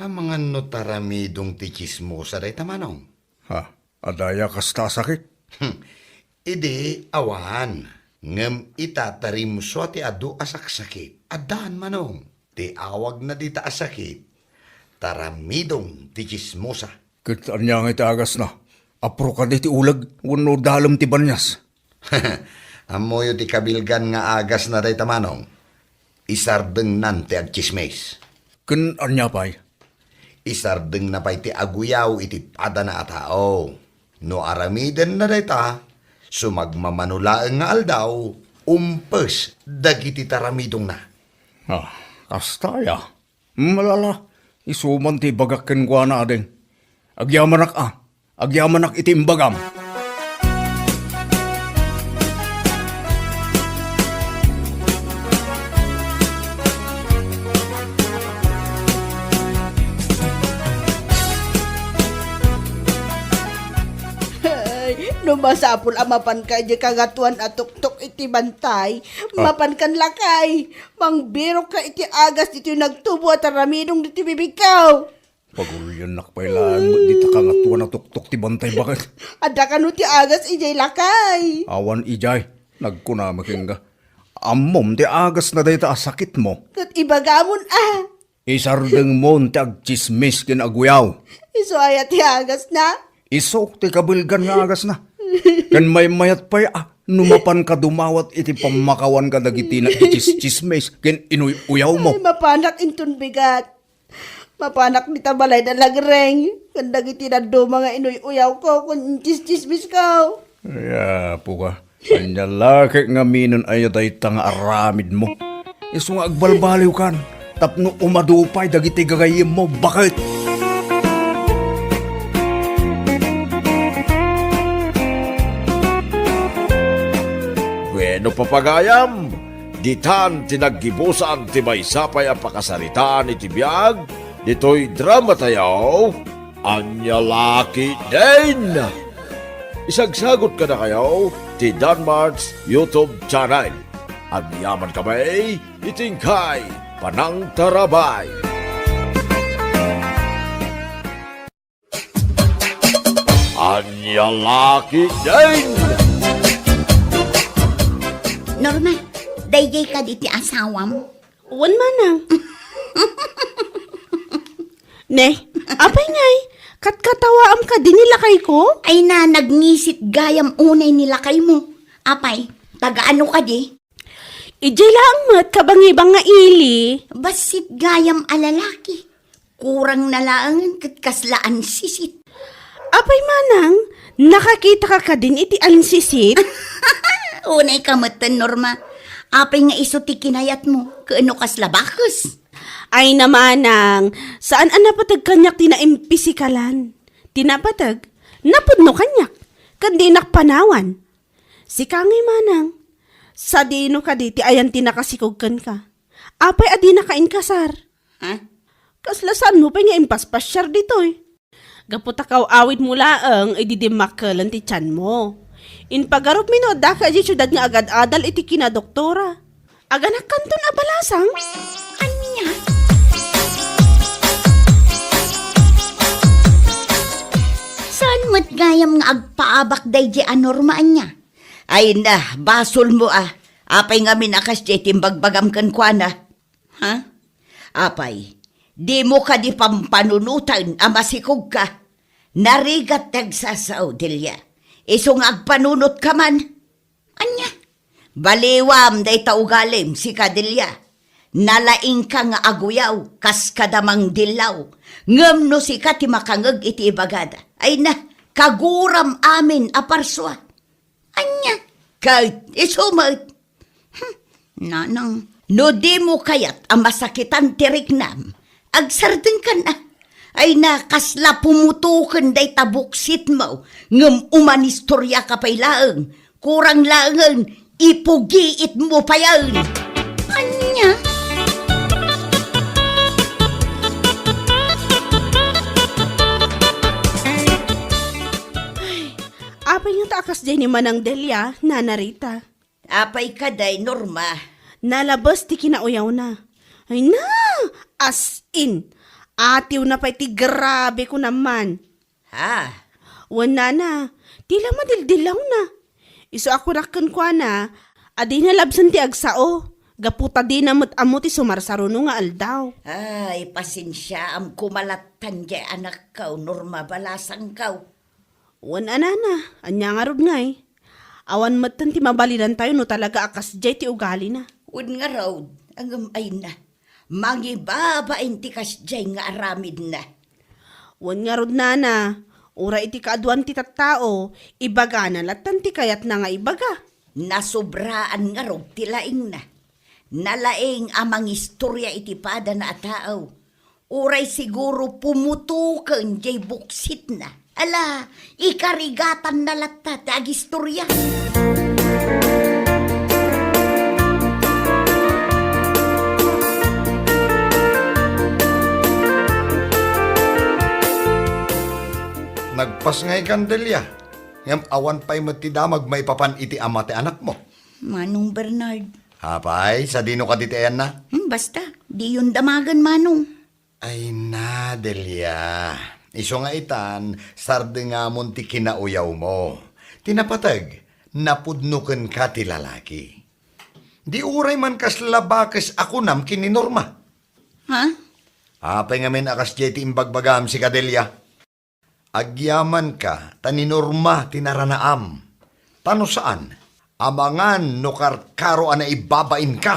amangan no taramidong ti tsismosa dayta, Manong. Ha? Adda aya kasta a sakit? Hmm. Idi awan, ngem ita ta rimsua ti adu a saksakit. Addaan, Manong. Ti awagna dita a sakit, taramidong ti tsismosa. Ket ania nga iti agasna? Apro kadi ti uleg wenno dalem ti banias? Ammoyo ti kabilgan nga agasna dayta, Manong. Isardengnan ti agtsismis. Ken ania pay? Isardengna pay ti aguyaw iti padana a tao. No aramidenna dayta, sumagmamano laeng nga aldaw, umpes dagiti taramidongna. Ah, kasta aya? Malala, isu man ti ibagak kenkuana, ading. Agyamanak a, agyamanak iti imbagam. Ay, no masapul a mapanka idiay kangatoan a tuktok iti bantay, ah, mapankan lakay. Mangbirokka iti agas ditoy nagtubo a taramidong ditoy bibigko. Paguliennak pay laeng met dita kangatoan a tuktok ti bantay, baket. Adda kano ti agas idiay, lakay? Awan idiay. Nagkunami kenka. Ammom ti agasna dayta a sakitmo. Ket ibagamon a. Isardengmon ti agtsismis ken aguyaw. Isu aya ti agasna? Isu ti kabilgan nga agasna. Ken maymayat pay a no mapanka dumawat iti pammakawan kadagiti nagtsismis ken inuy-uyawmo. Ay, mapanak inton bigat. Mapanak dita balay da lagreng, ken dagiti dadduma nga inuy-uyawko ken intsistsismisko. Ay, apo ka. Ania la ket ngamin aya dayta nga aramidmo? Isu nga agbalbaliwkan tapno umadu pay dagiti gagayyemmo, baket. Bueno, papagayam, ditan ti naggibusan ti maysa pay a pakasaritaan iti biag ditoy drama tayo, Ania La Ketdin. Isagsagut kadakayo ti Danmart's YouTube channel. Agyamankami iti inkay panangtarabay. Ania la ketdin? Norma, daydiay kadi ti asawam? Wen, manang. Ne, apay ngay, katkatawaam kadi ni lakayko? Ay na, nagngisit gayam unay ni lakaymo. Apay, taga-ano kadi? Idiay laeng met kabangibang nga ili. Bassit gayam a lalaki. Kurang na laengen ket kasla ansisit. Apay manang, nakakitaka kadin iti ansisit? Unay ka metten, Norma. Apay nga isu ti kinayatmo, ket no kasla bakes? Ay na manang, saan a napateg kaniak ti naimpisikalan. Ti napateg, napudno kaniak, ket dinak panawan. Sika ngay manang, sadino kadi ti ayan ti nakasikog kenka? Apay a dinaka inkasar? Ha? Kasla saanmo pay nga impaspasiar ditoy? Gapu ta kaw-awidmo laeng idi dimmakkelen ti tianmo. Impagarupmi no addaka idiay siudad nga agad-adal iti kinadoktora. Aganakkanton a balasang? Ania? Saan met gayam nga agpaabak daydiay a Norma, ania? Ay na, basolmo a. Apay ngamin a kasdiay ti imbagbagam kenkuana? Ha? Apay, dimo kadi pampanunoten a masikogka? Narigat ti agsasao, Delia. Isu nga agpanunotka man. Ania? Baliwam dayta ugalim, sika, Delia. Nalaingka nga aguyaw, kas kada mangdillaw. Ngem no sika ti makangeg iti ibagada, ay na, kaguram amin a parsua. Ania? Ket isu met. Hmm, nanang, no dimo kayat a masakitan ti riknam, agsardengkan a. Ay na, kasla pumutoken dayta buksitmo, ngem umanistoriaka pay laeng. Kurang laengen, ipugiitmo payen. Ania? Ay, apay ngata a kasdiay ni Manang Delia, Nana Rita? Apay kadi, Norma? Nalabes ti kinauyawna. Ay na, as in, atiwna pay ti grabe ko naman. Ha? Wen, nana, ti la madildillawna. Isu a kunak kenkuana, a dina labsen ti agsao, gapu ta dina met ammo ti sumarsaruno nga aldaw. Ay, pasensiaam koma lattan diay anakko, Norma, balasangko. Wen a, nana, ania ngarud ngay? Awan metten ti mabalidantayo no talaga a kasdiay ti ugalina. Wen ngarud, ngem ay na, mangibabain ti kasdiay nga aramidna. Wen ngarud, nana, uray iti kaaduan ti tattao, ibagana lattan ti kayatna nga ibaga. Nasobraan ngarud ti laingna. Nalaing a mangistoria iti padana a tao. Uray siguro pumutoken diay buksitna. Ala, ikarigatanna latta ti agistoria. Nagpas ngay kan Delia, ngem awan pay met ti damag maipapan iti ama ti anakmo. Manong Bernard. Apay, sadino kadi ti ayanna? Hmm, basta, diyon damagen, Manong. Ay na, Delia. Isu nga itan, sardengamon ti kinauyawmo. Ti napateg, napudno kenka ti lalaki. Di uray man kasla bakes a kunam ken ni Norma. Ha? Apay ngamin a kasdiay ti imbagbagam, sika, Delia? Agyamanka ta ni Norma ti naranaam. Ta no saan, amangan no karkaro a naibabainka.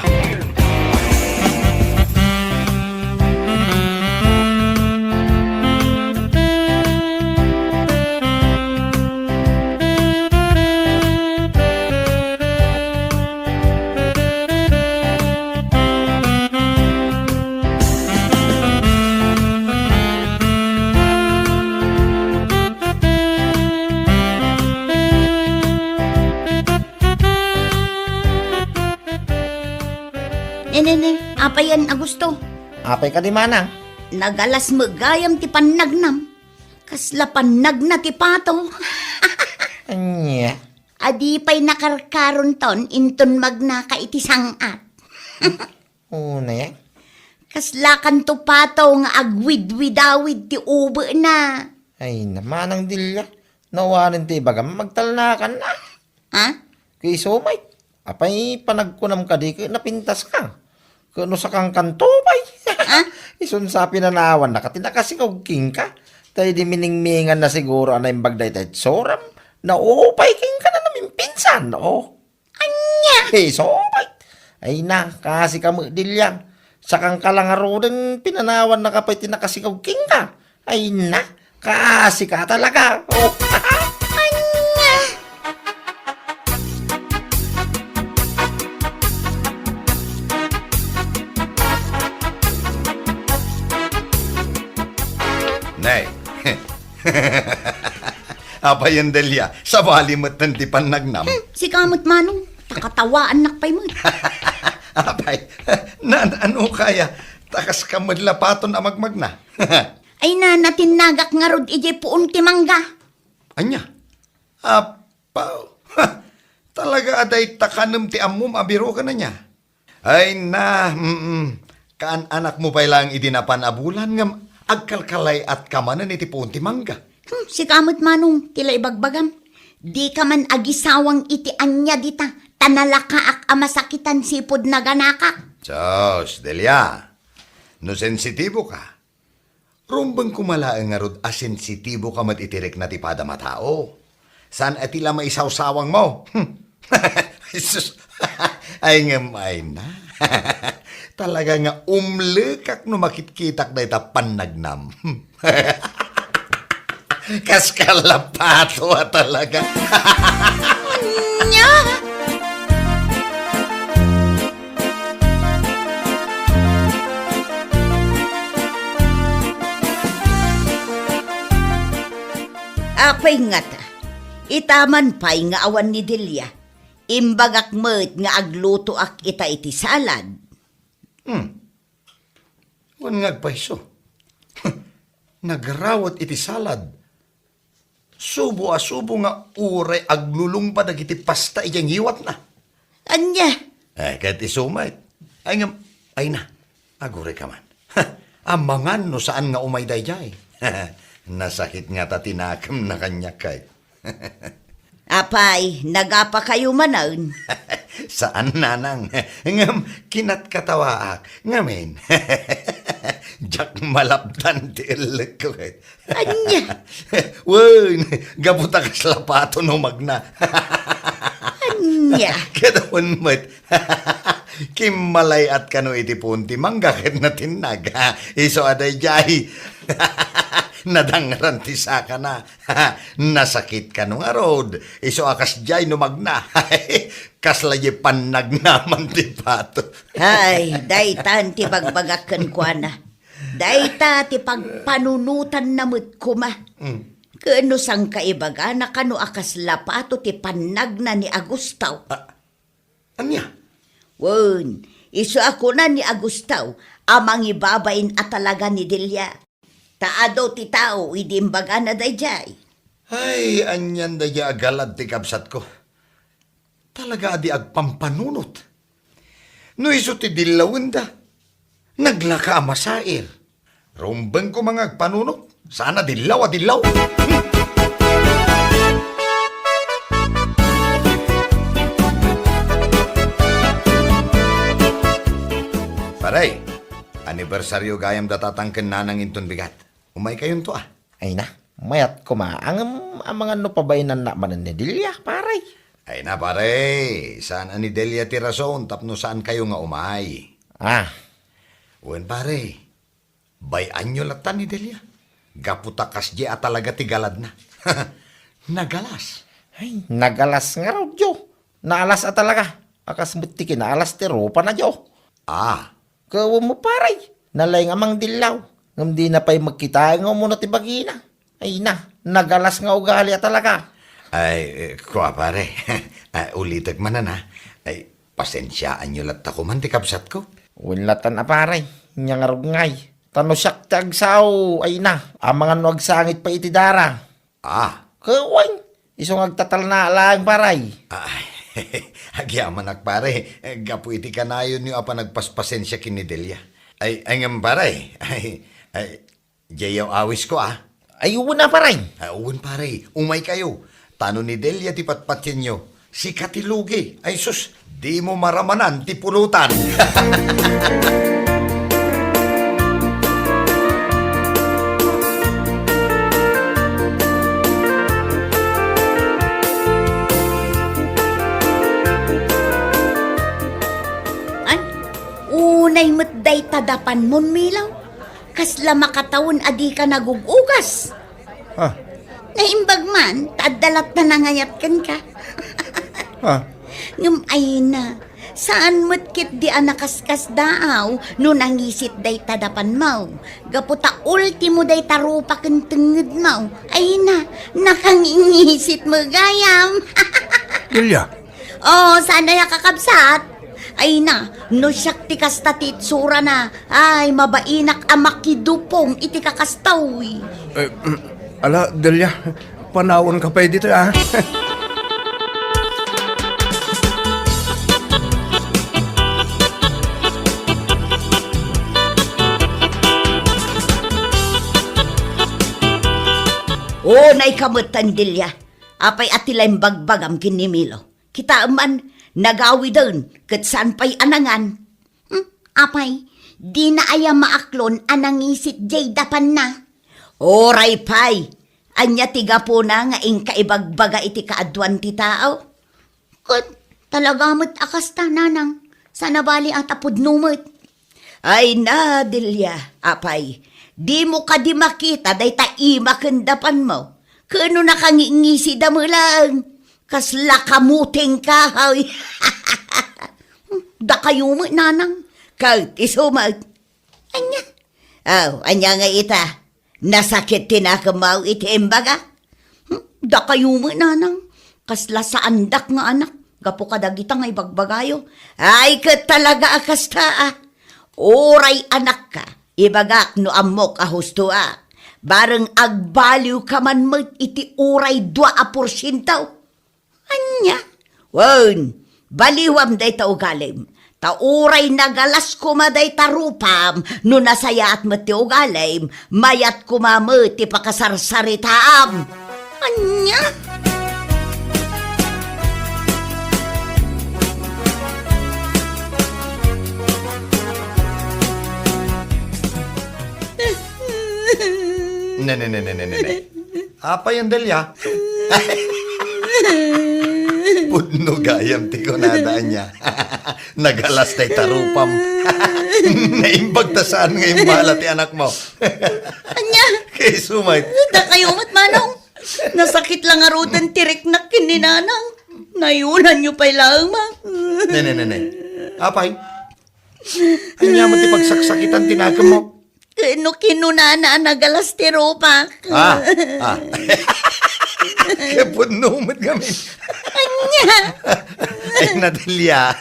Ne, ne, ne, apayen a gusto? Apay kadi, manang? Nagalas met gayam ti pannagnam. Kasla pannagna ti pato. Ania? A di pay nakarkaronton inton magnaka iti sang-at. Unay, eh? Kaslakanto pato nga agwidwidawid ti ubena. Ay, na, Manang Delia, No awanen ti ibagam, magtalnakan na. Ha? Ket isu met, apay panagkunam kadi ket napintaska? Ket no sakangkanto pay. Ha? Isun sa pinanawannaka ti nakasikog kenka. Ta idi miningminganna siguro a naimbag dayta itsuram, naupay kenka na namimpinsan, o. Ania? Isu met. Ay na, kaasika met, Delia. Sakangka la ngaruden, pinanawannaka pay ti nakasikog kenka. Ay na, kaasika talaga. O. Ania? Nay. Apayen, Delia, sabali metten ti pannagnam. Hmm, sika met, Manong. Ta katawaannak pay met. Apay, na, na, ano kaya? Ta kaska met lapaton a magmagna. Ay na, natinnagak ngarud idiay puon ti mangga. Ania? Apaw. Talaga a dayta kanem ti ammom a biro ken ania? Ay na, mm. Kaan-anakmo pay laeng idi napan a bulan ngem agkalkalay-atka manen iti puon ti mangga. Hmm, sika met, Manong, ti la ibagbagam. Dika man agisawang iti ania dita, ta nalakaak a masakitan sipud naganakak. Sus, Delia, no sensitibo ka, rumbeng koma laeng ngarud a sensitibo ka met iti rikna ti padam a tao. Saan a ti la maisawsawangmo? Sus, ay ngem ay na. Talaga nga umlekak no makitkitak dayta pannagnam. Kaska lapato a talaga. Ania? Apay ngata, ita man pay nga awan ni Delia, imbagak met nga aglutoak ita iti salad. Hmm. Wen nga agpayso. Nagrawet iti salad. Subo a subo nga uray aglulungba dagiti pasta idiay ngiwatna. Ania? Eh, ket isu met. Ay ngem, ay na, agurayka man. Amangan no saan nga umay daydiay. Nasakit ngata ti nakemna kaniak, kay. Apay, nagapakayo manen? Saan, nanang. Ngem, kinatkatawaak. Ngamin, diak malapdan ti ellekko, ket. Ania? Wen, gapu ta kasla pato no magna. Ania? Ket wen met. Kimmalay-at kano iti puon ti mangga ket natinnag. Isu a daydiay. Nadangran ti sakana. Nasakit kano ngarud. Isu a kasdiay no magna. Kasla diay pannagnaman ti pato. Ay, daytan ti bagbagak kenkuana. Dayta ti pagpanunotanna met koma. Mm. Ken no sangka ibagana kano a kasla pato ti pannagna ni Agustaw. Ah, ania? Wen, isu a kuna ni Agustaw a mangibabain a talaga ni Delia. Ta adu ti tao idi imbagana daydiay. Ay, anian daydiay a galad ti kabsatko. Talaga a di agpampanunot. No isu ti dillawenda, naglaka a masair. Rumbeng koma nga agpanunot. Saan a dillaw a dillaw. Pare, anibersario gayam da tatang ken nanang inton bigat. Umaykayonto, a. Ay na, mayat koma. Ngem amangan no pabainannak manen ni Delia, pare. Ay na, pare, saan a ni Delia ti rason tapno saankayo nga umay. Ah. Wen, pare, bay-anyo latta ni Delia. Gapu ta kasdiay a talaga ti galadna. Nagalas. Ay, nagalas ngarud, yo. Naalas a talaga. A kas met ti kinaalas ti rupana, yo. Ah. Ket wen mo, pare, nalaing a mangdillaw, ngem dina pay met kitaen nga umuna ti bagina. Ay na, nagalas nga ugali a talaga. Ay, eh, kua, pare. Ah, ulitek manen, a. Ay, pasensiaanyo latta koman ti kabsatko. Wen latan a, pare, nia ngarud ngay. Ta no siak ti agsao, ay na, amangan no agsangit pay iti dara. Ah. Ket wen, isu nga agtatalna laeng, pare. Ah, agyamanak, pare, gapu iti kanayonyo a panagpaspasensia ken ni Delia. Ay, ay ngem, pare, ay, ay, diay awisko, a. Ay, wen a, pare. Ay, wen, pare. Umaykayo. Ta no ni Delia ti patpatienyo, sika ti lugi. Ay, sus, dimo maramanan ti pulutan. Ay, unay met dayta dapanmon, Milo. Kasla makatawen a dika nagug-ugas. Ah. Naimbag man, ta adda latta nangayat kenka. Ah. Ngem ay na, saan met ketdi a nakaskasdaaw no nangisit dayta dapanmo. Gapu ta ultimo dayta rupa ken tengngedmo. Ay na, nakangingisit met gayam. Delia. Oh, saan aya, kakabsat? Ay na, no siak ti kasta ti itsurana, ay, mabainak a makidupong iti kakastoy. Eh, mm, ala, Delia, panawanka pay ditoy, ah. Unayka metten, Delia. Apay a ti la imbagbagam ken ni Milo? Kitaem man, nagawiden ket saan pay a nangan. Hmm, apay, dina aya maaklon a nangisit diay dapanna? Uray pay, ania ti gapuna nga inka ibagbaga iti kaaduan ti tao? Ket talaga met a kasta, nanang, saan a bali a ta pudno met. Ay na, Delia, apay, dimo kadi makita dayta ima ken dapanmo? Ket no nakangingisi da met laeng, kasla kamutengka, hay. Dakayo met, nanang, ket isu met. Ania? Aw, ania nga ita? Nasakit ti nakemmo iti imbaga? Hmm? Dakayo met, nanang. Kasla saandak nga anak, gapu kadagita nga ibagbagayo. Ay, ket talaga a kasta, ah. Uray anakka, ibagak no ammok a husto, ah. Bareng agbaliwka man met iti uray dua a porsiento. Ania? Wen, baliwam dayta ugalim. Ta uray nagalas koma dayta rupam, no nasayaat met ti ugalim, mayat koma met ti pakasarsaritaam. Ania? Ne, ne, ne, ne, ne, ne, ne. Apay, Delia? Pudno gayam ti kunada, ania. Nagalas dayta rupam. Naimbag ta saan nga imbala ti anakmo. Ania? Kayso met. Dakayo met, manong. Nasakit la ngaruden ti riknak ken ni nanang. Nayulanyo pay laeng, ma. Ne, ne, ne, ne. Apay? Ania met ti pagsaksakitan ti nakemmo? Ket no kinunana a nagalas ti rupak. Ah, ah. Ket pudno met ngamin. Ania? Ay, Delia,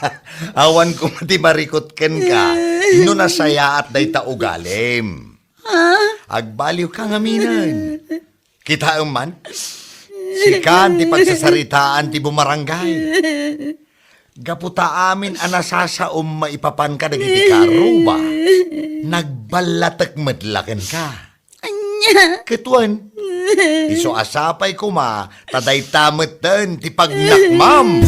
awan koma ti marikut kenka no nasayaat dayta ugalim. Ah? Agbaliwka ngaminen. Kitaem man, sikan ti pagsasaritaan ti bumarangay. Gapu ta amin a nasasaom maipapan kadagiti karuba, nagballatek met la kenka. Ania? Ket wen, isu a sapay koma ta dayta metten ti pagnakmam.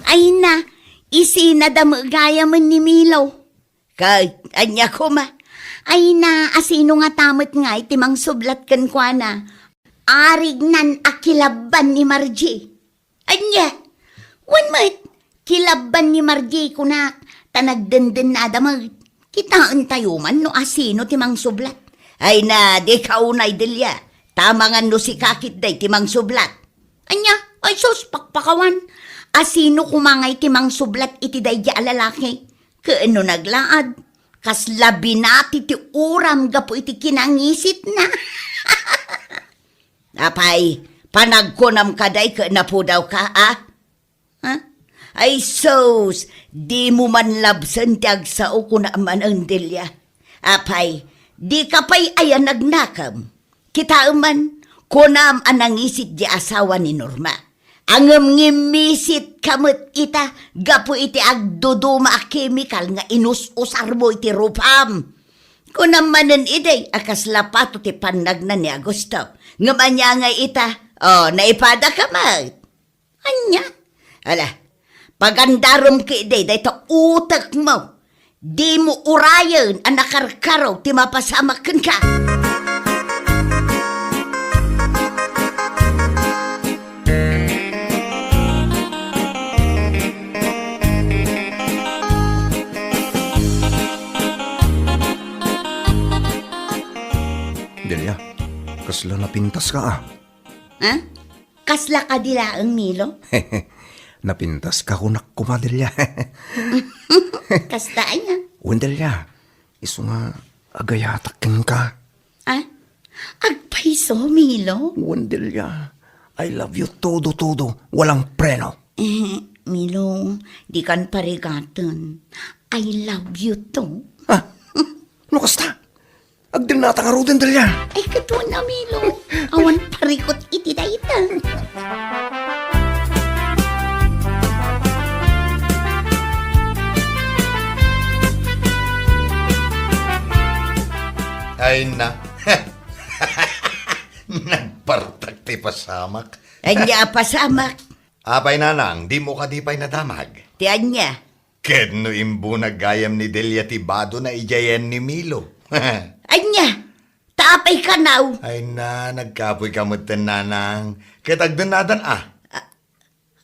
Ay na, isinada met gayamen ni Milo. Ket ania koma? Ay na, asino ngata met ngay ti mangsublat kenkuana? Arignan a kilabban ni Margie. Ania? Wen met, kilabban ni Margie kunak, ta nagdendennada met. Kitaentayo man no asino ti mangsublat. Ay na, dika unay, Delia. Ta amangan no sika ketdi ti mangsublat. Ania? Ay sus, pakpakawan. Asino koma ngay ti mangsublat iti daydi a lalaki? Ket no naglaad, kasla binati ti uram gapu iti kinangisitna. Apay, panagkunam kadi ket napudawka, a? Ha? Ay sus, dimo man labsen ti agsao, kuna manen, Delia. Apay, dika pay aya nagnakem? Kitaem man, kunam a nangisit di asawa ni Norma. Ngem ngimmisit ka met ita gapu iti agduduma a kemikal nga inus-usarmo iti rupam. Kunam manen idi a kasla pato ti pannagna ni Augusto. Ngem ania ngay ita? O, naipada ka met. Ania? Ala, pagandarem ketdi dayta utekmo. Dimo urayen a nakarkaro ti mapasamak kenka. Delia, kasla napintas ka, a? Ha? Kasla kadi laeng, Milo? Napintas ka kunak koma, Delia. Kasta aya? Wen, Delia. Isu nga agayatak kenka. Ah? Agpayso, Milo? Wen, Delia. I love you todo, todo. Walang preno. Eh, Milo, dikan parigaten. I love you too. Ah? No kasta? Agdennata ngaruden, Delia. Ay, ket wen a, Milo. Awan parikut iti dayta. Ay na. Nagpartak ti pasamak. Ania a pasamak? Apay, Nanang, dimo kadi pay nadamag? Ti ania? Ket no imbunag gayam ni Delia ti badona idiay ayan ni Milo. Ania? Ta apay kanaw? Ay na, nagkapoy ka metten, Nanang. Ket agdennadan a.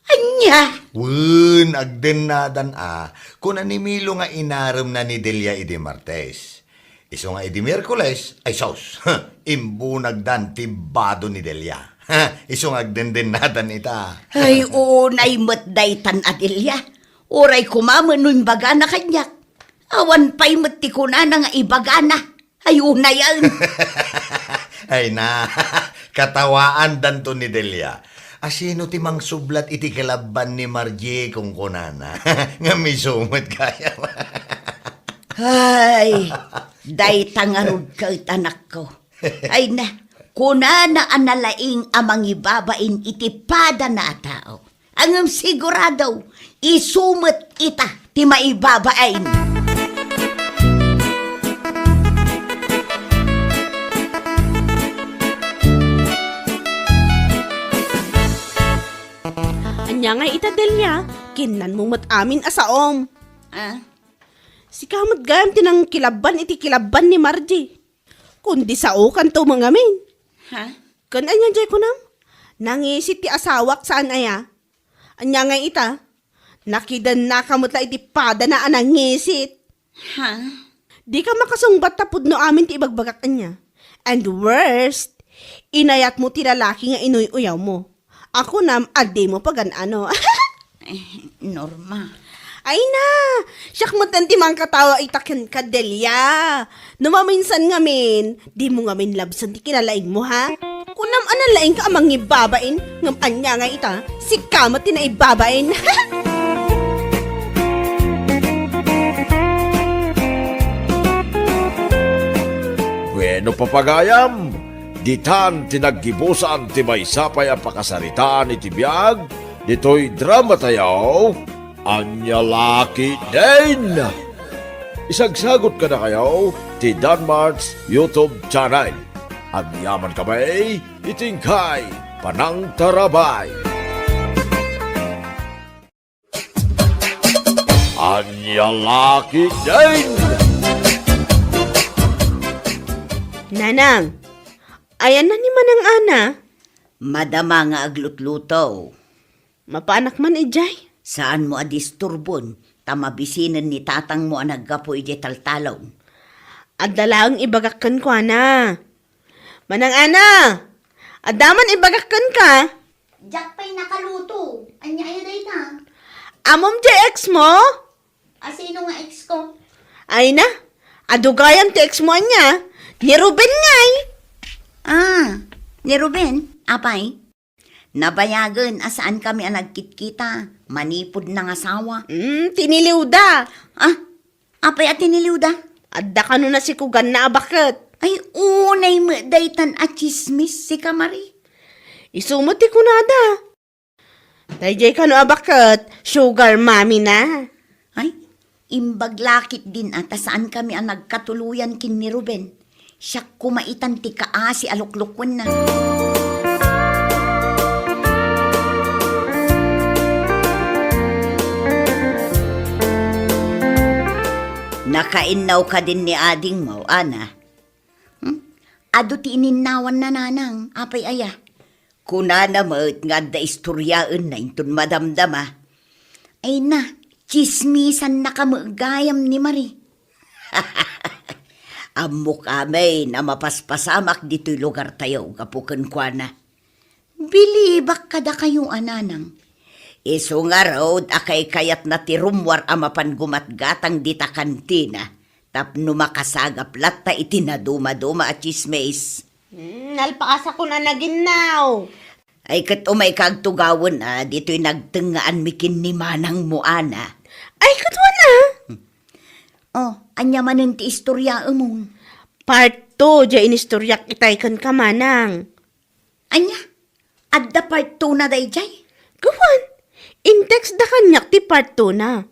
Ania? Wen, agdennadan a. Kuna ni Milo nga inaremna ni Delia idi Martes. Isu nga idi Miyerkules, ay sus, imbunagdan ti bado ni Delia. Isu nga agdendennadan ita. Ay, unay met daytan a Delia. Uray koma met no imbagana kaniak. Awan pay met ti kunana nga ibagana. Ay, unayen. Ay na, katawaandanto ni Delia. Asino ti mangsublat iti kilabban ni Margie, kunkunana. Ngem isu met gayam. Ay, dayta ngarud ket, anakko. Ay na, kunana a nalaing a mangibabain iti padana a tao. Ngem sigurado, isu met ita ti maibabain. Ania ngay ita, Delia? Kinnanmo met amin a saom. Ah? Sika met gayam ti nangkilabban iti kilabban ni Margie. Kundi saokanto ngamin. Ha? Ken ania jay kunam? Nangisit ti asawak saan aya? Ania ngay ita? Nakidennaka met la iti padana a nangisit. Ha? Dika makasungbat ta pudno amin ti ibagbagak ania. And worst, inayatmo ti lalaki nga inuy-uyawmo. A kunam a dimo pagan-ano. Eh, Norma. Ay na! Siak metten ti mangkatawa ita kenka, Delia. No maminsan ngamin, dimo ngamin labsen ti kinalaingmo, ha? Kunam a nalaingka a mangibabain, ngem ania ngay ita, sika met ti naibabain. Bueno, papagayam, ditan ti naggibusan ti maysa pay a pakasaritaan iti biag ditoy dramatayo, Ania La Ketdin! Isagsagut kadakayo ti Danmart's YouTube channel. Agyaman kami iti inkay panangtarabay. Ania La Ketdin! Nanang, ayanna ni Manang Ana? Madama nga aglutluto. Mapaanak man idiay? Saanmo a disturbon, ta mabisinen ni tatangmo a naggapu idiay taltalon. Adda laeng ibagak kenkuana. Manang Ana, adda man ibagak kenka? Diak pay nakaluto. Ania aya dayta? Ammom diay ex mo? Asino nga ex ko? Ay na, adu gayam ti ex mo ania? Ni Ruben ngay. Ah, ni Ruben? Apay? Nabayagen a saankami a nagkitkita, manipud nangasawa. Mm, tiniliwda. Ah, apay a tiniliwda? Adda kano nasikuganna a baket. Ay, unay met daytan a tsismis, sika Marie. Isu met ti kunada. Daydiay kano a baket, sugar mommy na. Ay, imbag la ketdin a ta saankami a nagkatuloyan ken ni Ruben. Siak koma itan ti kaasi a luklukuenna. Nakainnaw kadin ni adingmo, Ana? Hmm? Adu ti ininnawanna, nanang. Apay aya? Kunana met nga adda istoriaenna inton madamdama. Ay na, tsismisannaka met gayam ni Marie. Ammok amin a mapaspasamak ditoy lugartayo gapu kenkuana. Bilibak kadakayo a nanang. Isu ngarud a kaykayatna ti rummuar a mapan gumatgatang dita kantina tapno makasagap latta iti nadumaduma a tsismis. Hmm, nalpaasakon a naginnaw. Ay, ket umayka agtugawen a ditoy nagtengngaanmi ken ni manangmo, Ana. Ay, ket wen a? Oh, ania manen ti istoriaemon? Part two, diay inistoriak itay kenka, manang. Ania? Adda part two na daydiay? Gawan, in-text da kaniak ti part two na.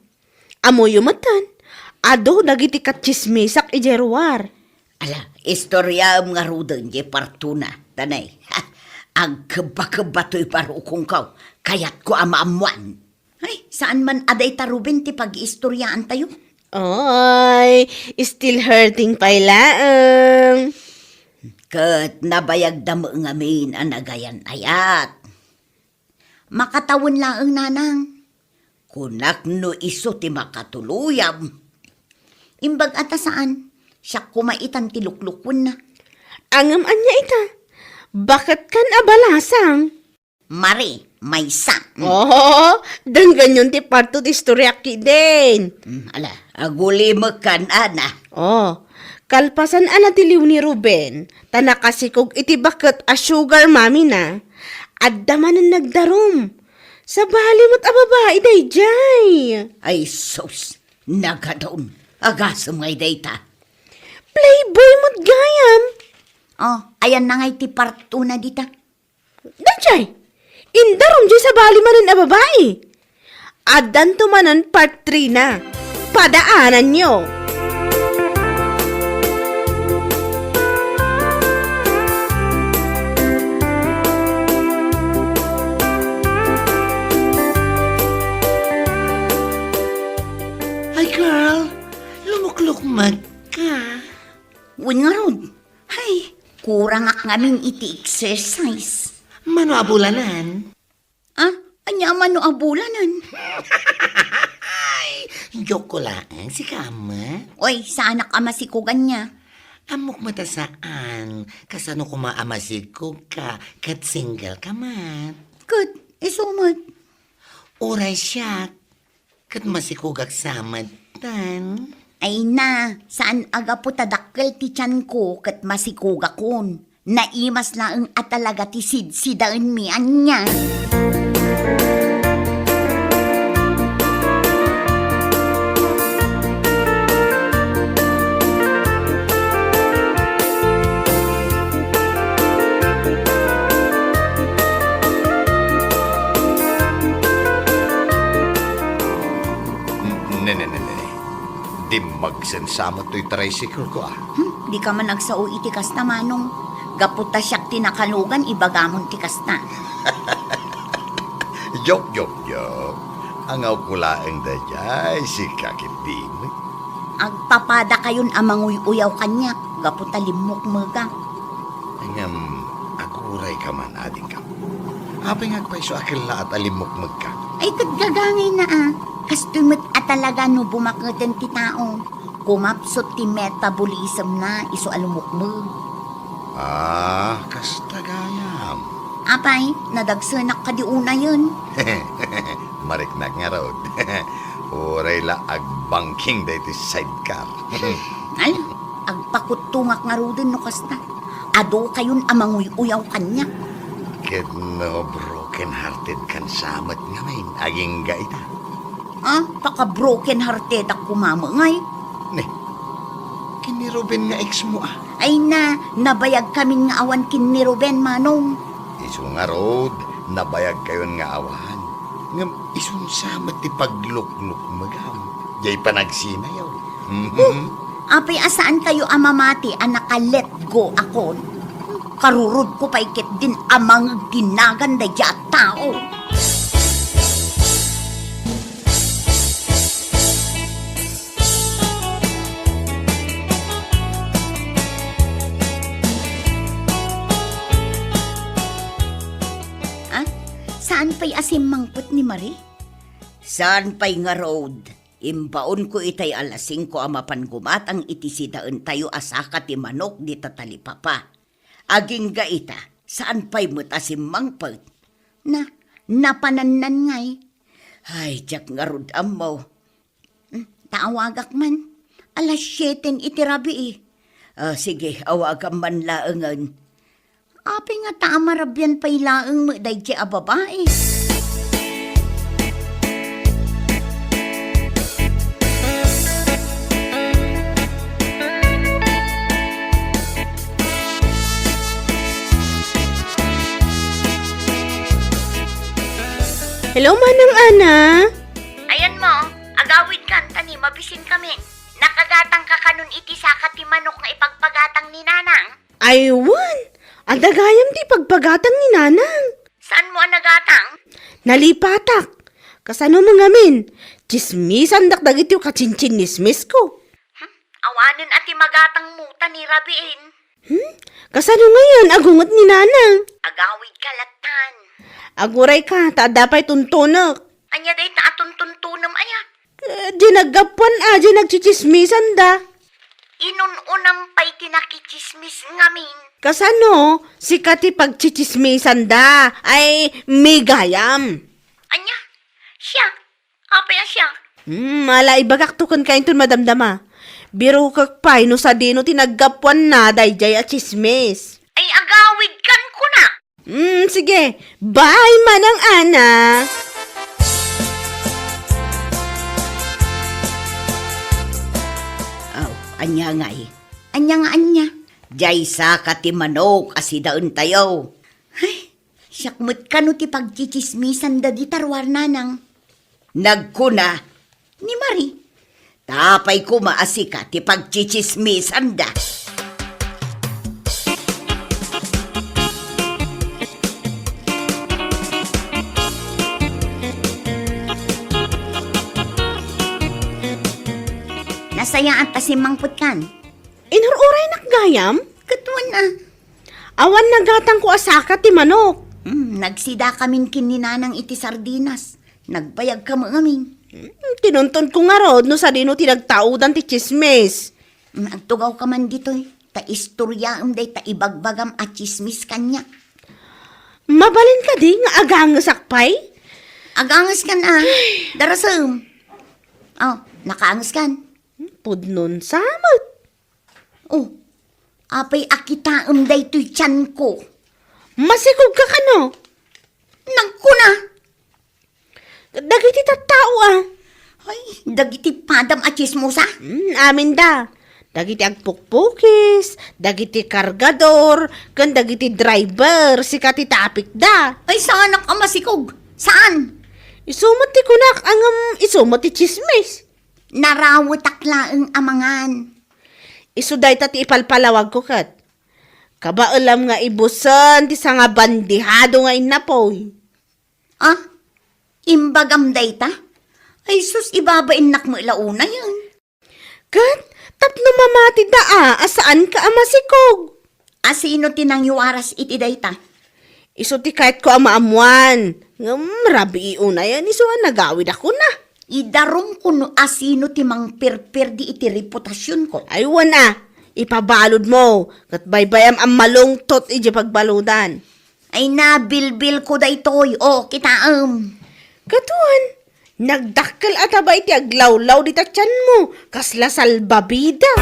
Ammoyo metten, adu dagiti katsismisak idiay ruar. Ala, istoriaem ngaruden diay part two na, ta nay. Agkebba-kebba toy barukongko. Kayatko a maammoan. Ay, saan man a dayta Ruben ti pag-iistoriaantayo? Oy, still hurting pay laeng. Ket nabayagda met ngamin a nagayan-ayat. Makatawen laeng, nanang. Kunak no isu ti makatuloyam. Imbag a ta saan, siak koma itan ti luklukuenna. Ngem ania ita? Baket kan a balasang? Mari, maysa. Mm. Oh, denggenyon ti part two ti istoriak ketdin. Mm, ala, agulimek kan, Ana. Oh, kalpasan a natiliw ni Ruben, ta nakasikog iti baket a sugar mommy na, adda manen nagdarum. Sabali met a babai daydiay. Ay sus, nagadun. Agasem ngay dayta. Playboy met gayam. Oh, ayanna ngay ti part two na dita. Daydiay, indarum diay sabali manen a babai. Addanto manen part three na. Padaananyo. Ay, girl, lumuklukmeg ka. Wen ngarud. Hay, kurangak ngamin iti exercise. Mano a bulanen? Ah, ania a mano a bulanen? Ay, joke ko laeng, sika, ama. Oy, saanak a masikog ania. Ammok met a saan, kasano koma a masikog ka, ket single ka met. Ket, isu met. Uray siak, ket masikogak sa metten. Ay na, saan a gapu ta dakkel ti tianko ket masikogakon. Naimas laeng a talaga ti sidsidaenmi ania. Ne, ne, ne, ne. Dimmagsen sa met toy tricycle ko, ah. Hmm, dika man agsao iti kasta, Manong. Gapu ta siak ti nakalugan, ibagamon ti kasta. Joke, joke, joke. Angawko laeng daydiay, sika ketdi met. Agpapadakayon a manguy-uyaw kaniak, gapu ta limmukmegak. Ngem, aguray ka man, adingko. Apay nga agpayso a kellaat a limmukmegka? Ay, ket gagangayna a. Kastoy met a talaga no bumaketen ti tao. Kumapsut ti metabolismna isu a lumukmeg. Ah, kasta gayam. Apay, nadagsenak kadi unayen? Mariknak ngarud. Uray la agbangking daytoy sidecar. Ala, agpakuttongak ngaruden no kasta. Adu kayon a manguy-uyaw kaniak. Ket no broken hearted kan sa met ngamin, agingga ita. Ah, paka-broken hearted ak koma met ngay. Ne, ken ni Ruben nga ex mo, ah. Ay na, nabayag kamin nga awan ken ni Ruben, Manong. Isu ngarud, nabayag kayon nga awan. Ngem isunsa met ti pagluknukmegam? Diay panagsinayaw. Mhm. Oh, apay a saankayo a mamati a naka-let go akon? Karurod ko pay ket din a mangeg ti nagan daydiay a tao. Ah, saan pay a simmangpet ni Marie? Saan pay ngarud, imbaonko itay alas singko a mapan gumatang iti sidaentayo a saka ti manok dita talipapa. Agingga ita, saan pay met a simmangpet? Na, napanannan ngay. Ay, diak ngarud ammo. Hmm, ta awagak man. Alas sieten iti rabii. Ah, sige, awagam man laengen. Apay nga ta a marabian pay laeng met daydiay a babai. Hello, Manang Ana. Ayan mo, agawid kan, tani, mabisin kami. Nakagatang ka kanon iti saka ti manok nga ipagpagatang ni Nanang? Ay, wen, adda gayam ti ipagpagatang ni Nanang. Saan mo a nagatang? Nalipatak. Kasano mo ngamin? Tsismisandak dagiti kacinchinnismisko. Hmm? Awanen a ti magatang mo, tani, rabiin. Hmm? Kasano ngayon? Agunget ni Nanang. Agawid ka latan. Aguray ka, ta adda pay tuntunek. Anya dayta a tuntuntunem aya? Eh, di naggapuan a, di nagtsitsismisan da. Inun-unam pay ti nakitsismis ngamin. Kasano? Sika ti pagtsitsismisan da. Ay, migayam. Anya? Siya? Apay a siya? Hmm, ala, ibagak to ken kainton madamdama. Birokek pay no sadino ti naggapuanna daydiay a tsismis. Ay, agawid kan kuna. Hmm, sige. Bye, Manang Ana. Aw, anya ngay? Anya nga anya? Diay saka ti manok a sidaentayo. Ay, siak met kano ti pagtsitsismisan da di taruar, Nanang. Nagkuna ni Marie. Ta apay koma a sika ti pagtsitsismisan da. Nasayaat a simmangpet kan. Inur-uraynak gayam? Ket wen a. Awan nagatangko a saka ti manok. Hmm, nagsida kamin ken ni Nanang iti sardinas. Nagbayag kami ngamin. Hmm, tinuntonko ngarud no sadino ti nagtaudan ti tsismis. Hmm, agtugaw ka man ditoy. Ta istoryaem dayta ibagbagam a tsismis kaniak. Mabalin kadi nga agangesak pay? Aganges kan a. Darasem. Oh, nakaanges kan. Hmm, pudnonsa met. Oh, apay a kitaem daytoy tianko? Masikog ka kano? Nagkuna. Dagiti tattao a. Ay, dagiti padam a tsismosa? Hmm, amin da. Dagiti agpukpukis, dagiti kargador, ken dagiti driver, sika ti tapik da. Ay, saanak a masikog. Saan? Isu met ti kunak, ngem isu met ti tsismis. Narawetak laeng a mangan. Isu dayta ti ipalpalawagko ket. Kabaelam nga ibusen ti sangabandihado nga innapoy. Ah, imbagam dayta? Ay sus, ibabainnak met la unayen. Ket tapno mamati da a, a saanka a masikog. Asino ti nangyuaras iti dayta? Isu ti kayatko a maammuan. Ngem rabii unayen isu a nagawid a kuna. Idarumko no asino ti mangperperdi iti reputasionko. Ay, wen a, ipabaludmo, ket baybayam a malungtot idiay pagbaludan. Ay, nabilbilko daytoy, o, kitaem. Ket wen, nagdakkel a taba iti aglawlaw dita tianmo, kasla salbabida.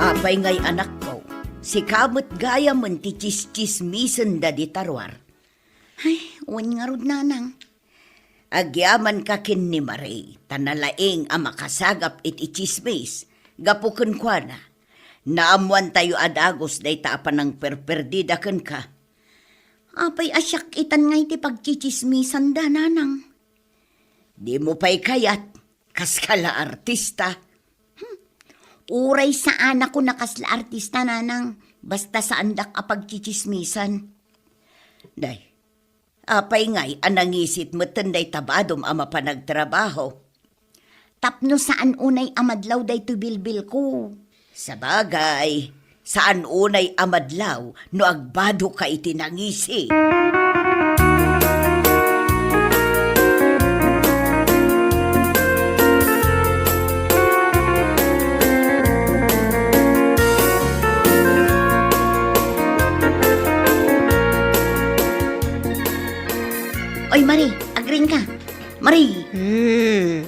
Apay ngay, anakko, sika met gayamen ti tsistsismisen dadi taruar. Ay, wen ngarud, nanang. Agyamanka ken ni Marie, ta nalaing a makasagap iti tsismis, Gapu kenkuana, naammoantayo a dagus dayta a panangperperdida kenka. Apay a siak itan nga iti pagtsitsismisanda, nanang? Dimo pay kayat, kaskala artista. Hmm. Uray saanakon a kasla artista, nanang, basta saandak a pagtsitsismisan. Day, apay ngay a nangisit metten dayta badom a mapan agtrabaho? Tapno saan unay a madlaw daytoy bilbilko. Sabagay, saan unay a madlaw no agbadoka iti nangisi. Oy, Mari, agriingka. Mari. Hmm.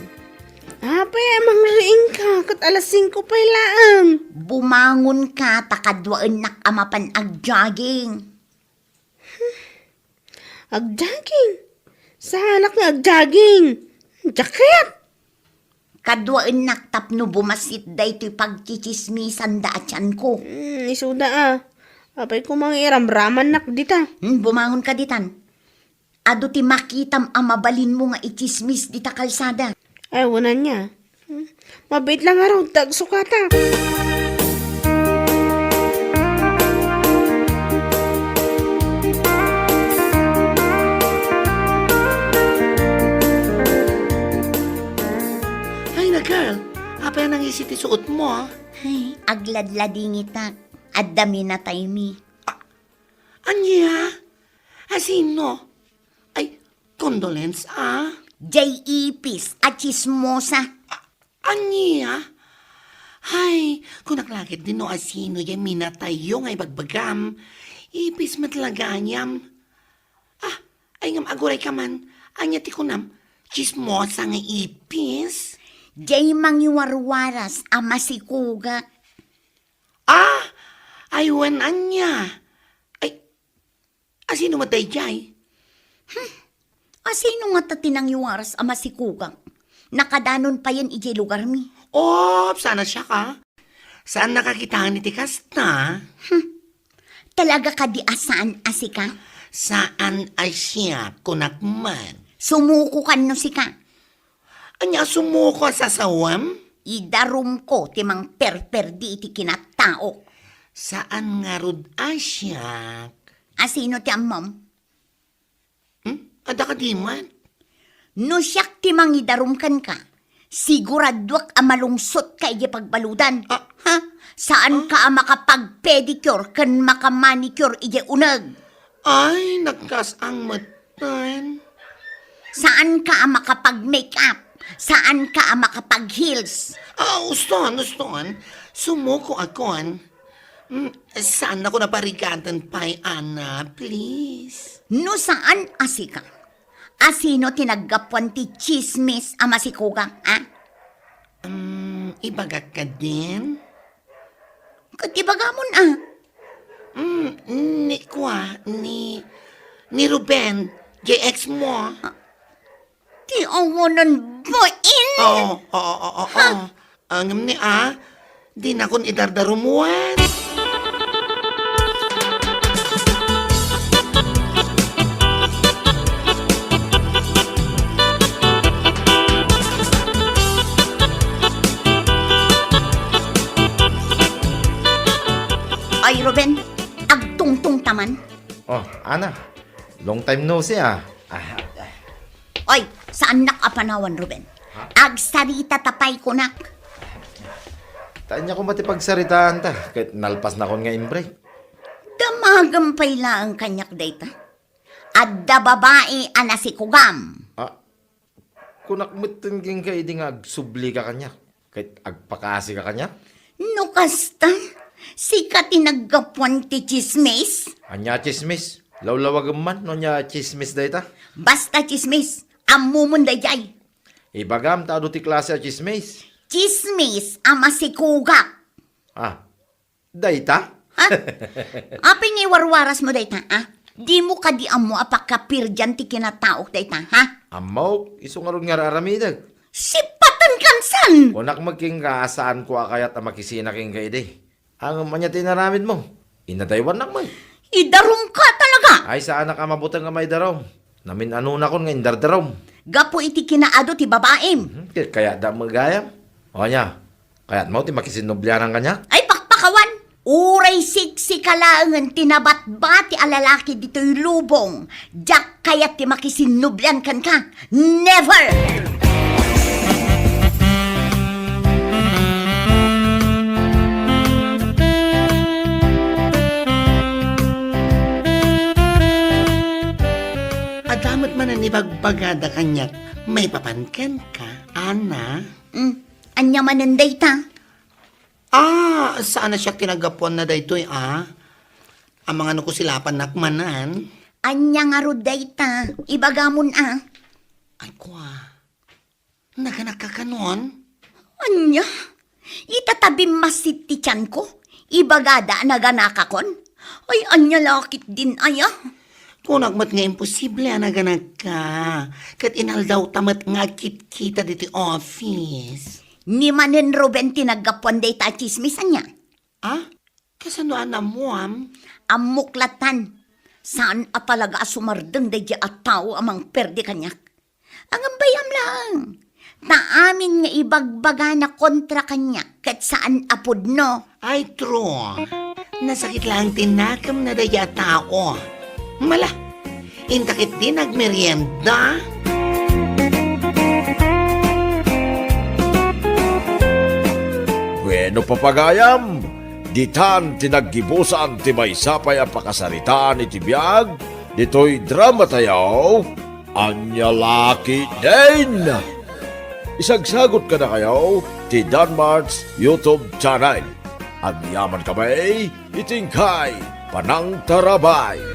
Apay a mangriingka, ket alas singko pay laeng. Bumangonka ta kaduaennak a mapan agjogging. Agjogging? Saanak nga agjogging? Diak kayat. Kaduaennak tapno bumassit daytoy pagtsitsismisanda a tianko. Hmm, isuda a. Apay koma nga iramramannak dita. Hmm, bumangonka ditan. Adu ti makitam a mabalinmo nga itsismis dita kalsada. Ay, wen ania. Hmm, mabiit la ngarud ta agsukatak. Ay na, girl. Apay a nangisi ti suotmo, a? Ay, agladladingitak. Adda minataymi. A-, ania? A sino? Ay, condolence, a? Jay Ipis a tsismosa. A-, ania? Ay, kunak la ketdi no a sino jay minatayyo nga ibagbagam. Ipis met la gayam. A, ay ngem agurayka man. Ania ti kunam? Tsismosa nga ipis? Jay mangiwarwaras a masikugak. A, ay wen ania? Ay, a sino met daydiay? Hmm, a sino ngata ti nangiwaras a masikugak? Nakadanon payen idiay lugarmi. Op, saan a siak, a? Saannaka kitaen iti kasta? Hmm. Talaga kadi a saan a sika? Saan a siak, kunak man. Sumukokan no sika. Ania a sumuko a sasawem? Idarumko ti mangperperdi iti kinataok. Saan ngarud a siak? A sino ti ammom? Hmm? Adda kadi met? No siak ti mangidarum kenka, siguraduak a malungsotka idiay pagbaludan. A, ha? Saanka a makapag-pedicure ken makamanicure idiay uneg. Ay, nagkas-ang metten. Saanka a makapag-makeup. Saanka a makapag-heels. A, uston, uston. Sumukoakon. Mm, saannakon a parigaten pay, Ana, please. No saan a sika, a sino ti naggapuan ti tsismis a masikugak, a? Um, ibagak kadin? Ket ibagamon, a? Mm, ni kua, ni, ni Ruben, jay ex mo. Ti awanan bain? Oo, oo, oo, oo. Ha? Ngem ni a, dinakon idardarumuen. Ay, Ruben, agtungtong ta man. Oh, Ana, long time no see, ah. Ah, ah. Oy, saannak a panawan, Ruben. Ha? Agsarita ta pay kunak. Ta ania koma ti pagsaritaan ta, ket nalpasnakon nga imbreak. Damagem pay laeng kaniak dayta. Adda babai a nasikugam. Ah, kunak metten kenka idi nga agsublika kaniak, ket agpakasika kaniak? No kasta, sika ti naggapuan ti tsismis? Ania a tsismis? Lawlawagem man no ania a tsismis dayta. Basta tsismis, ammomon daydiay. Ibagam ta adu ti klase a tsismis. Tsismis a masikugak. Ah, dayta? Ha? Apay nga iwarwarasmo dayta, a? Dimo kadi ammo a pakapirdian ti kinataok dayta, ha? Ammok, isu ngarud nga ar-aramidek. Sipata Ankansan! Kunak met kenka a saanko a kayat a makisina kenka idi. Ngem ania ti inaramidmo? Inadaywannak met. Idarumka talaga! Ay, saanak a mabuteng a maidarum. Namin-anonakon nga indardarum. Gapu iti kinaadu ti babaim. Hmm, ket kayatda met gayam. O ania, kayatmo ti makisinnublianan kaniak? Ay, pakpakawan! Uray siksika laengen ti nabatbati a lalaki ditoy lubong, diak kayat ti makisinnublian kenka. Never! Adda met manen ibagbagada kaniak maipapan kenka, Ana? Mm, ania manen dayta? Ah, saan a siak ti naggapuanna daytoy, a? Amangan no kusilapannak manen? Ania ngarud dayta? Ibagamon, a? Ay, kua. Naganakka kanon? Ania? Ita ta bimmassit ti tianko? Ibagada a naganakakon? Ay, ania la ketdin aya? Kunak met nga imposible a naganakka. Ket inaldawta met nga agkitkita ditoy office. Ni manen Ruben ti naggapuan dayta a tsismis, ania? Ah? Kasano a naammoam? Ammok latan. Saan a talaga a sumardeng daydiay a tao a mangperde kaniak. Ngem bay-am laeng. Ta amin nga ibagbagana kontra kaniak ket saan a pudno. Ay, true. Nasakit laeng ti nakemna daydiay a tao. Mala, inta ketdi nagmerienda. Bueno, papagayam, ditan ti naggibusan ti maysa pay a pakasaritaan iti biag ditoy dramatayo, Ania La Ketdin? Isagsagot kadakayo ti Danmart's YouTube channel. Agyamankami iti inkay panangtarabay.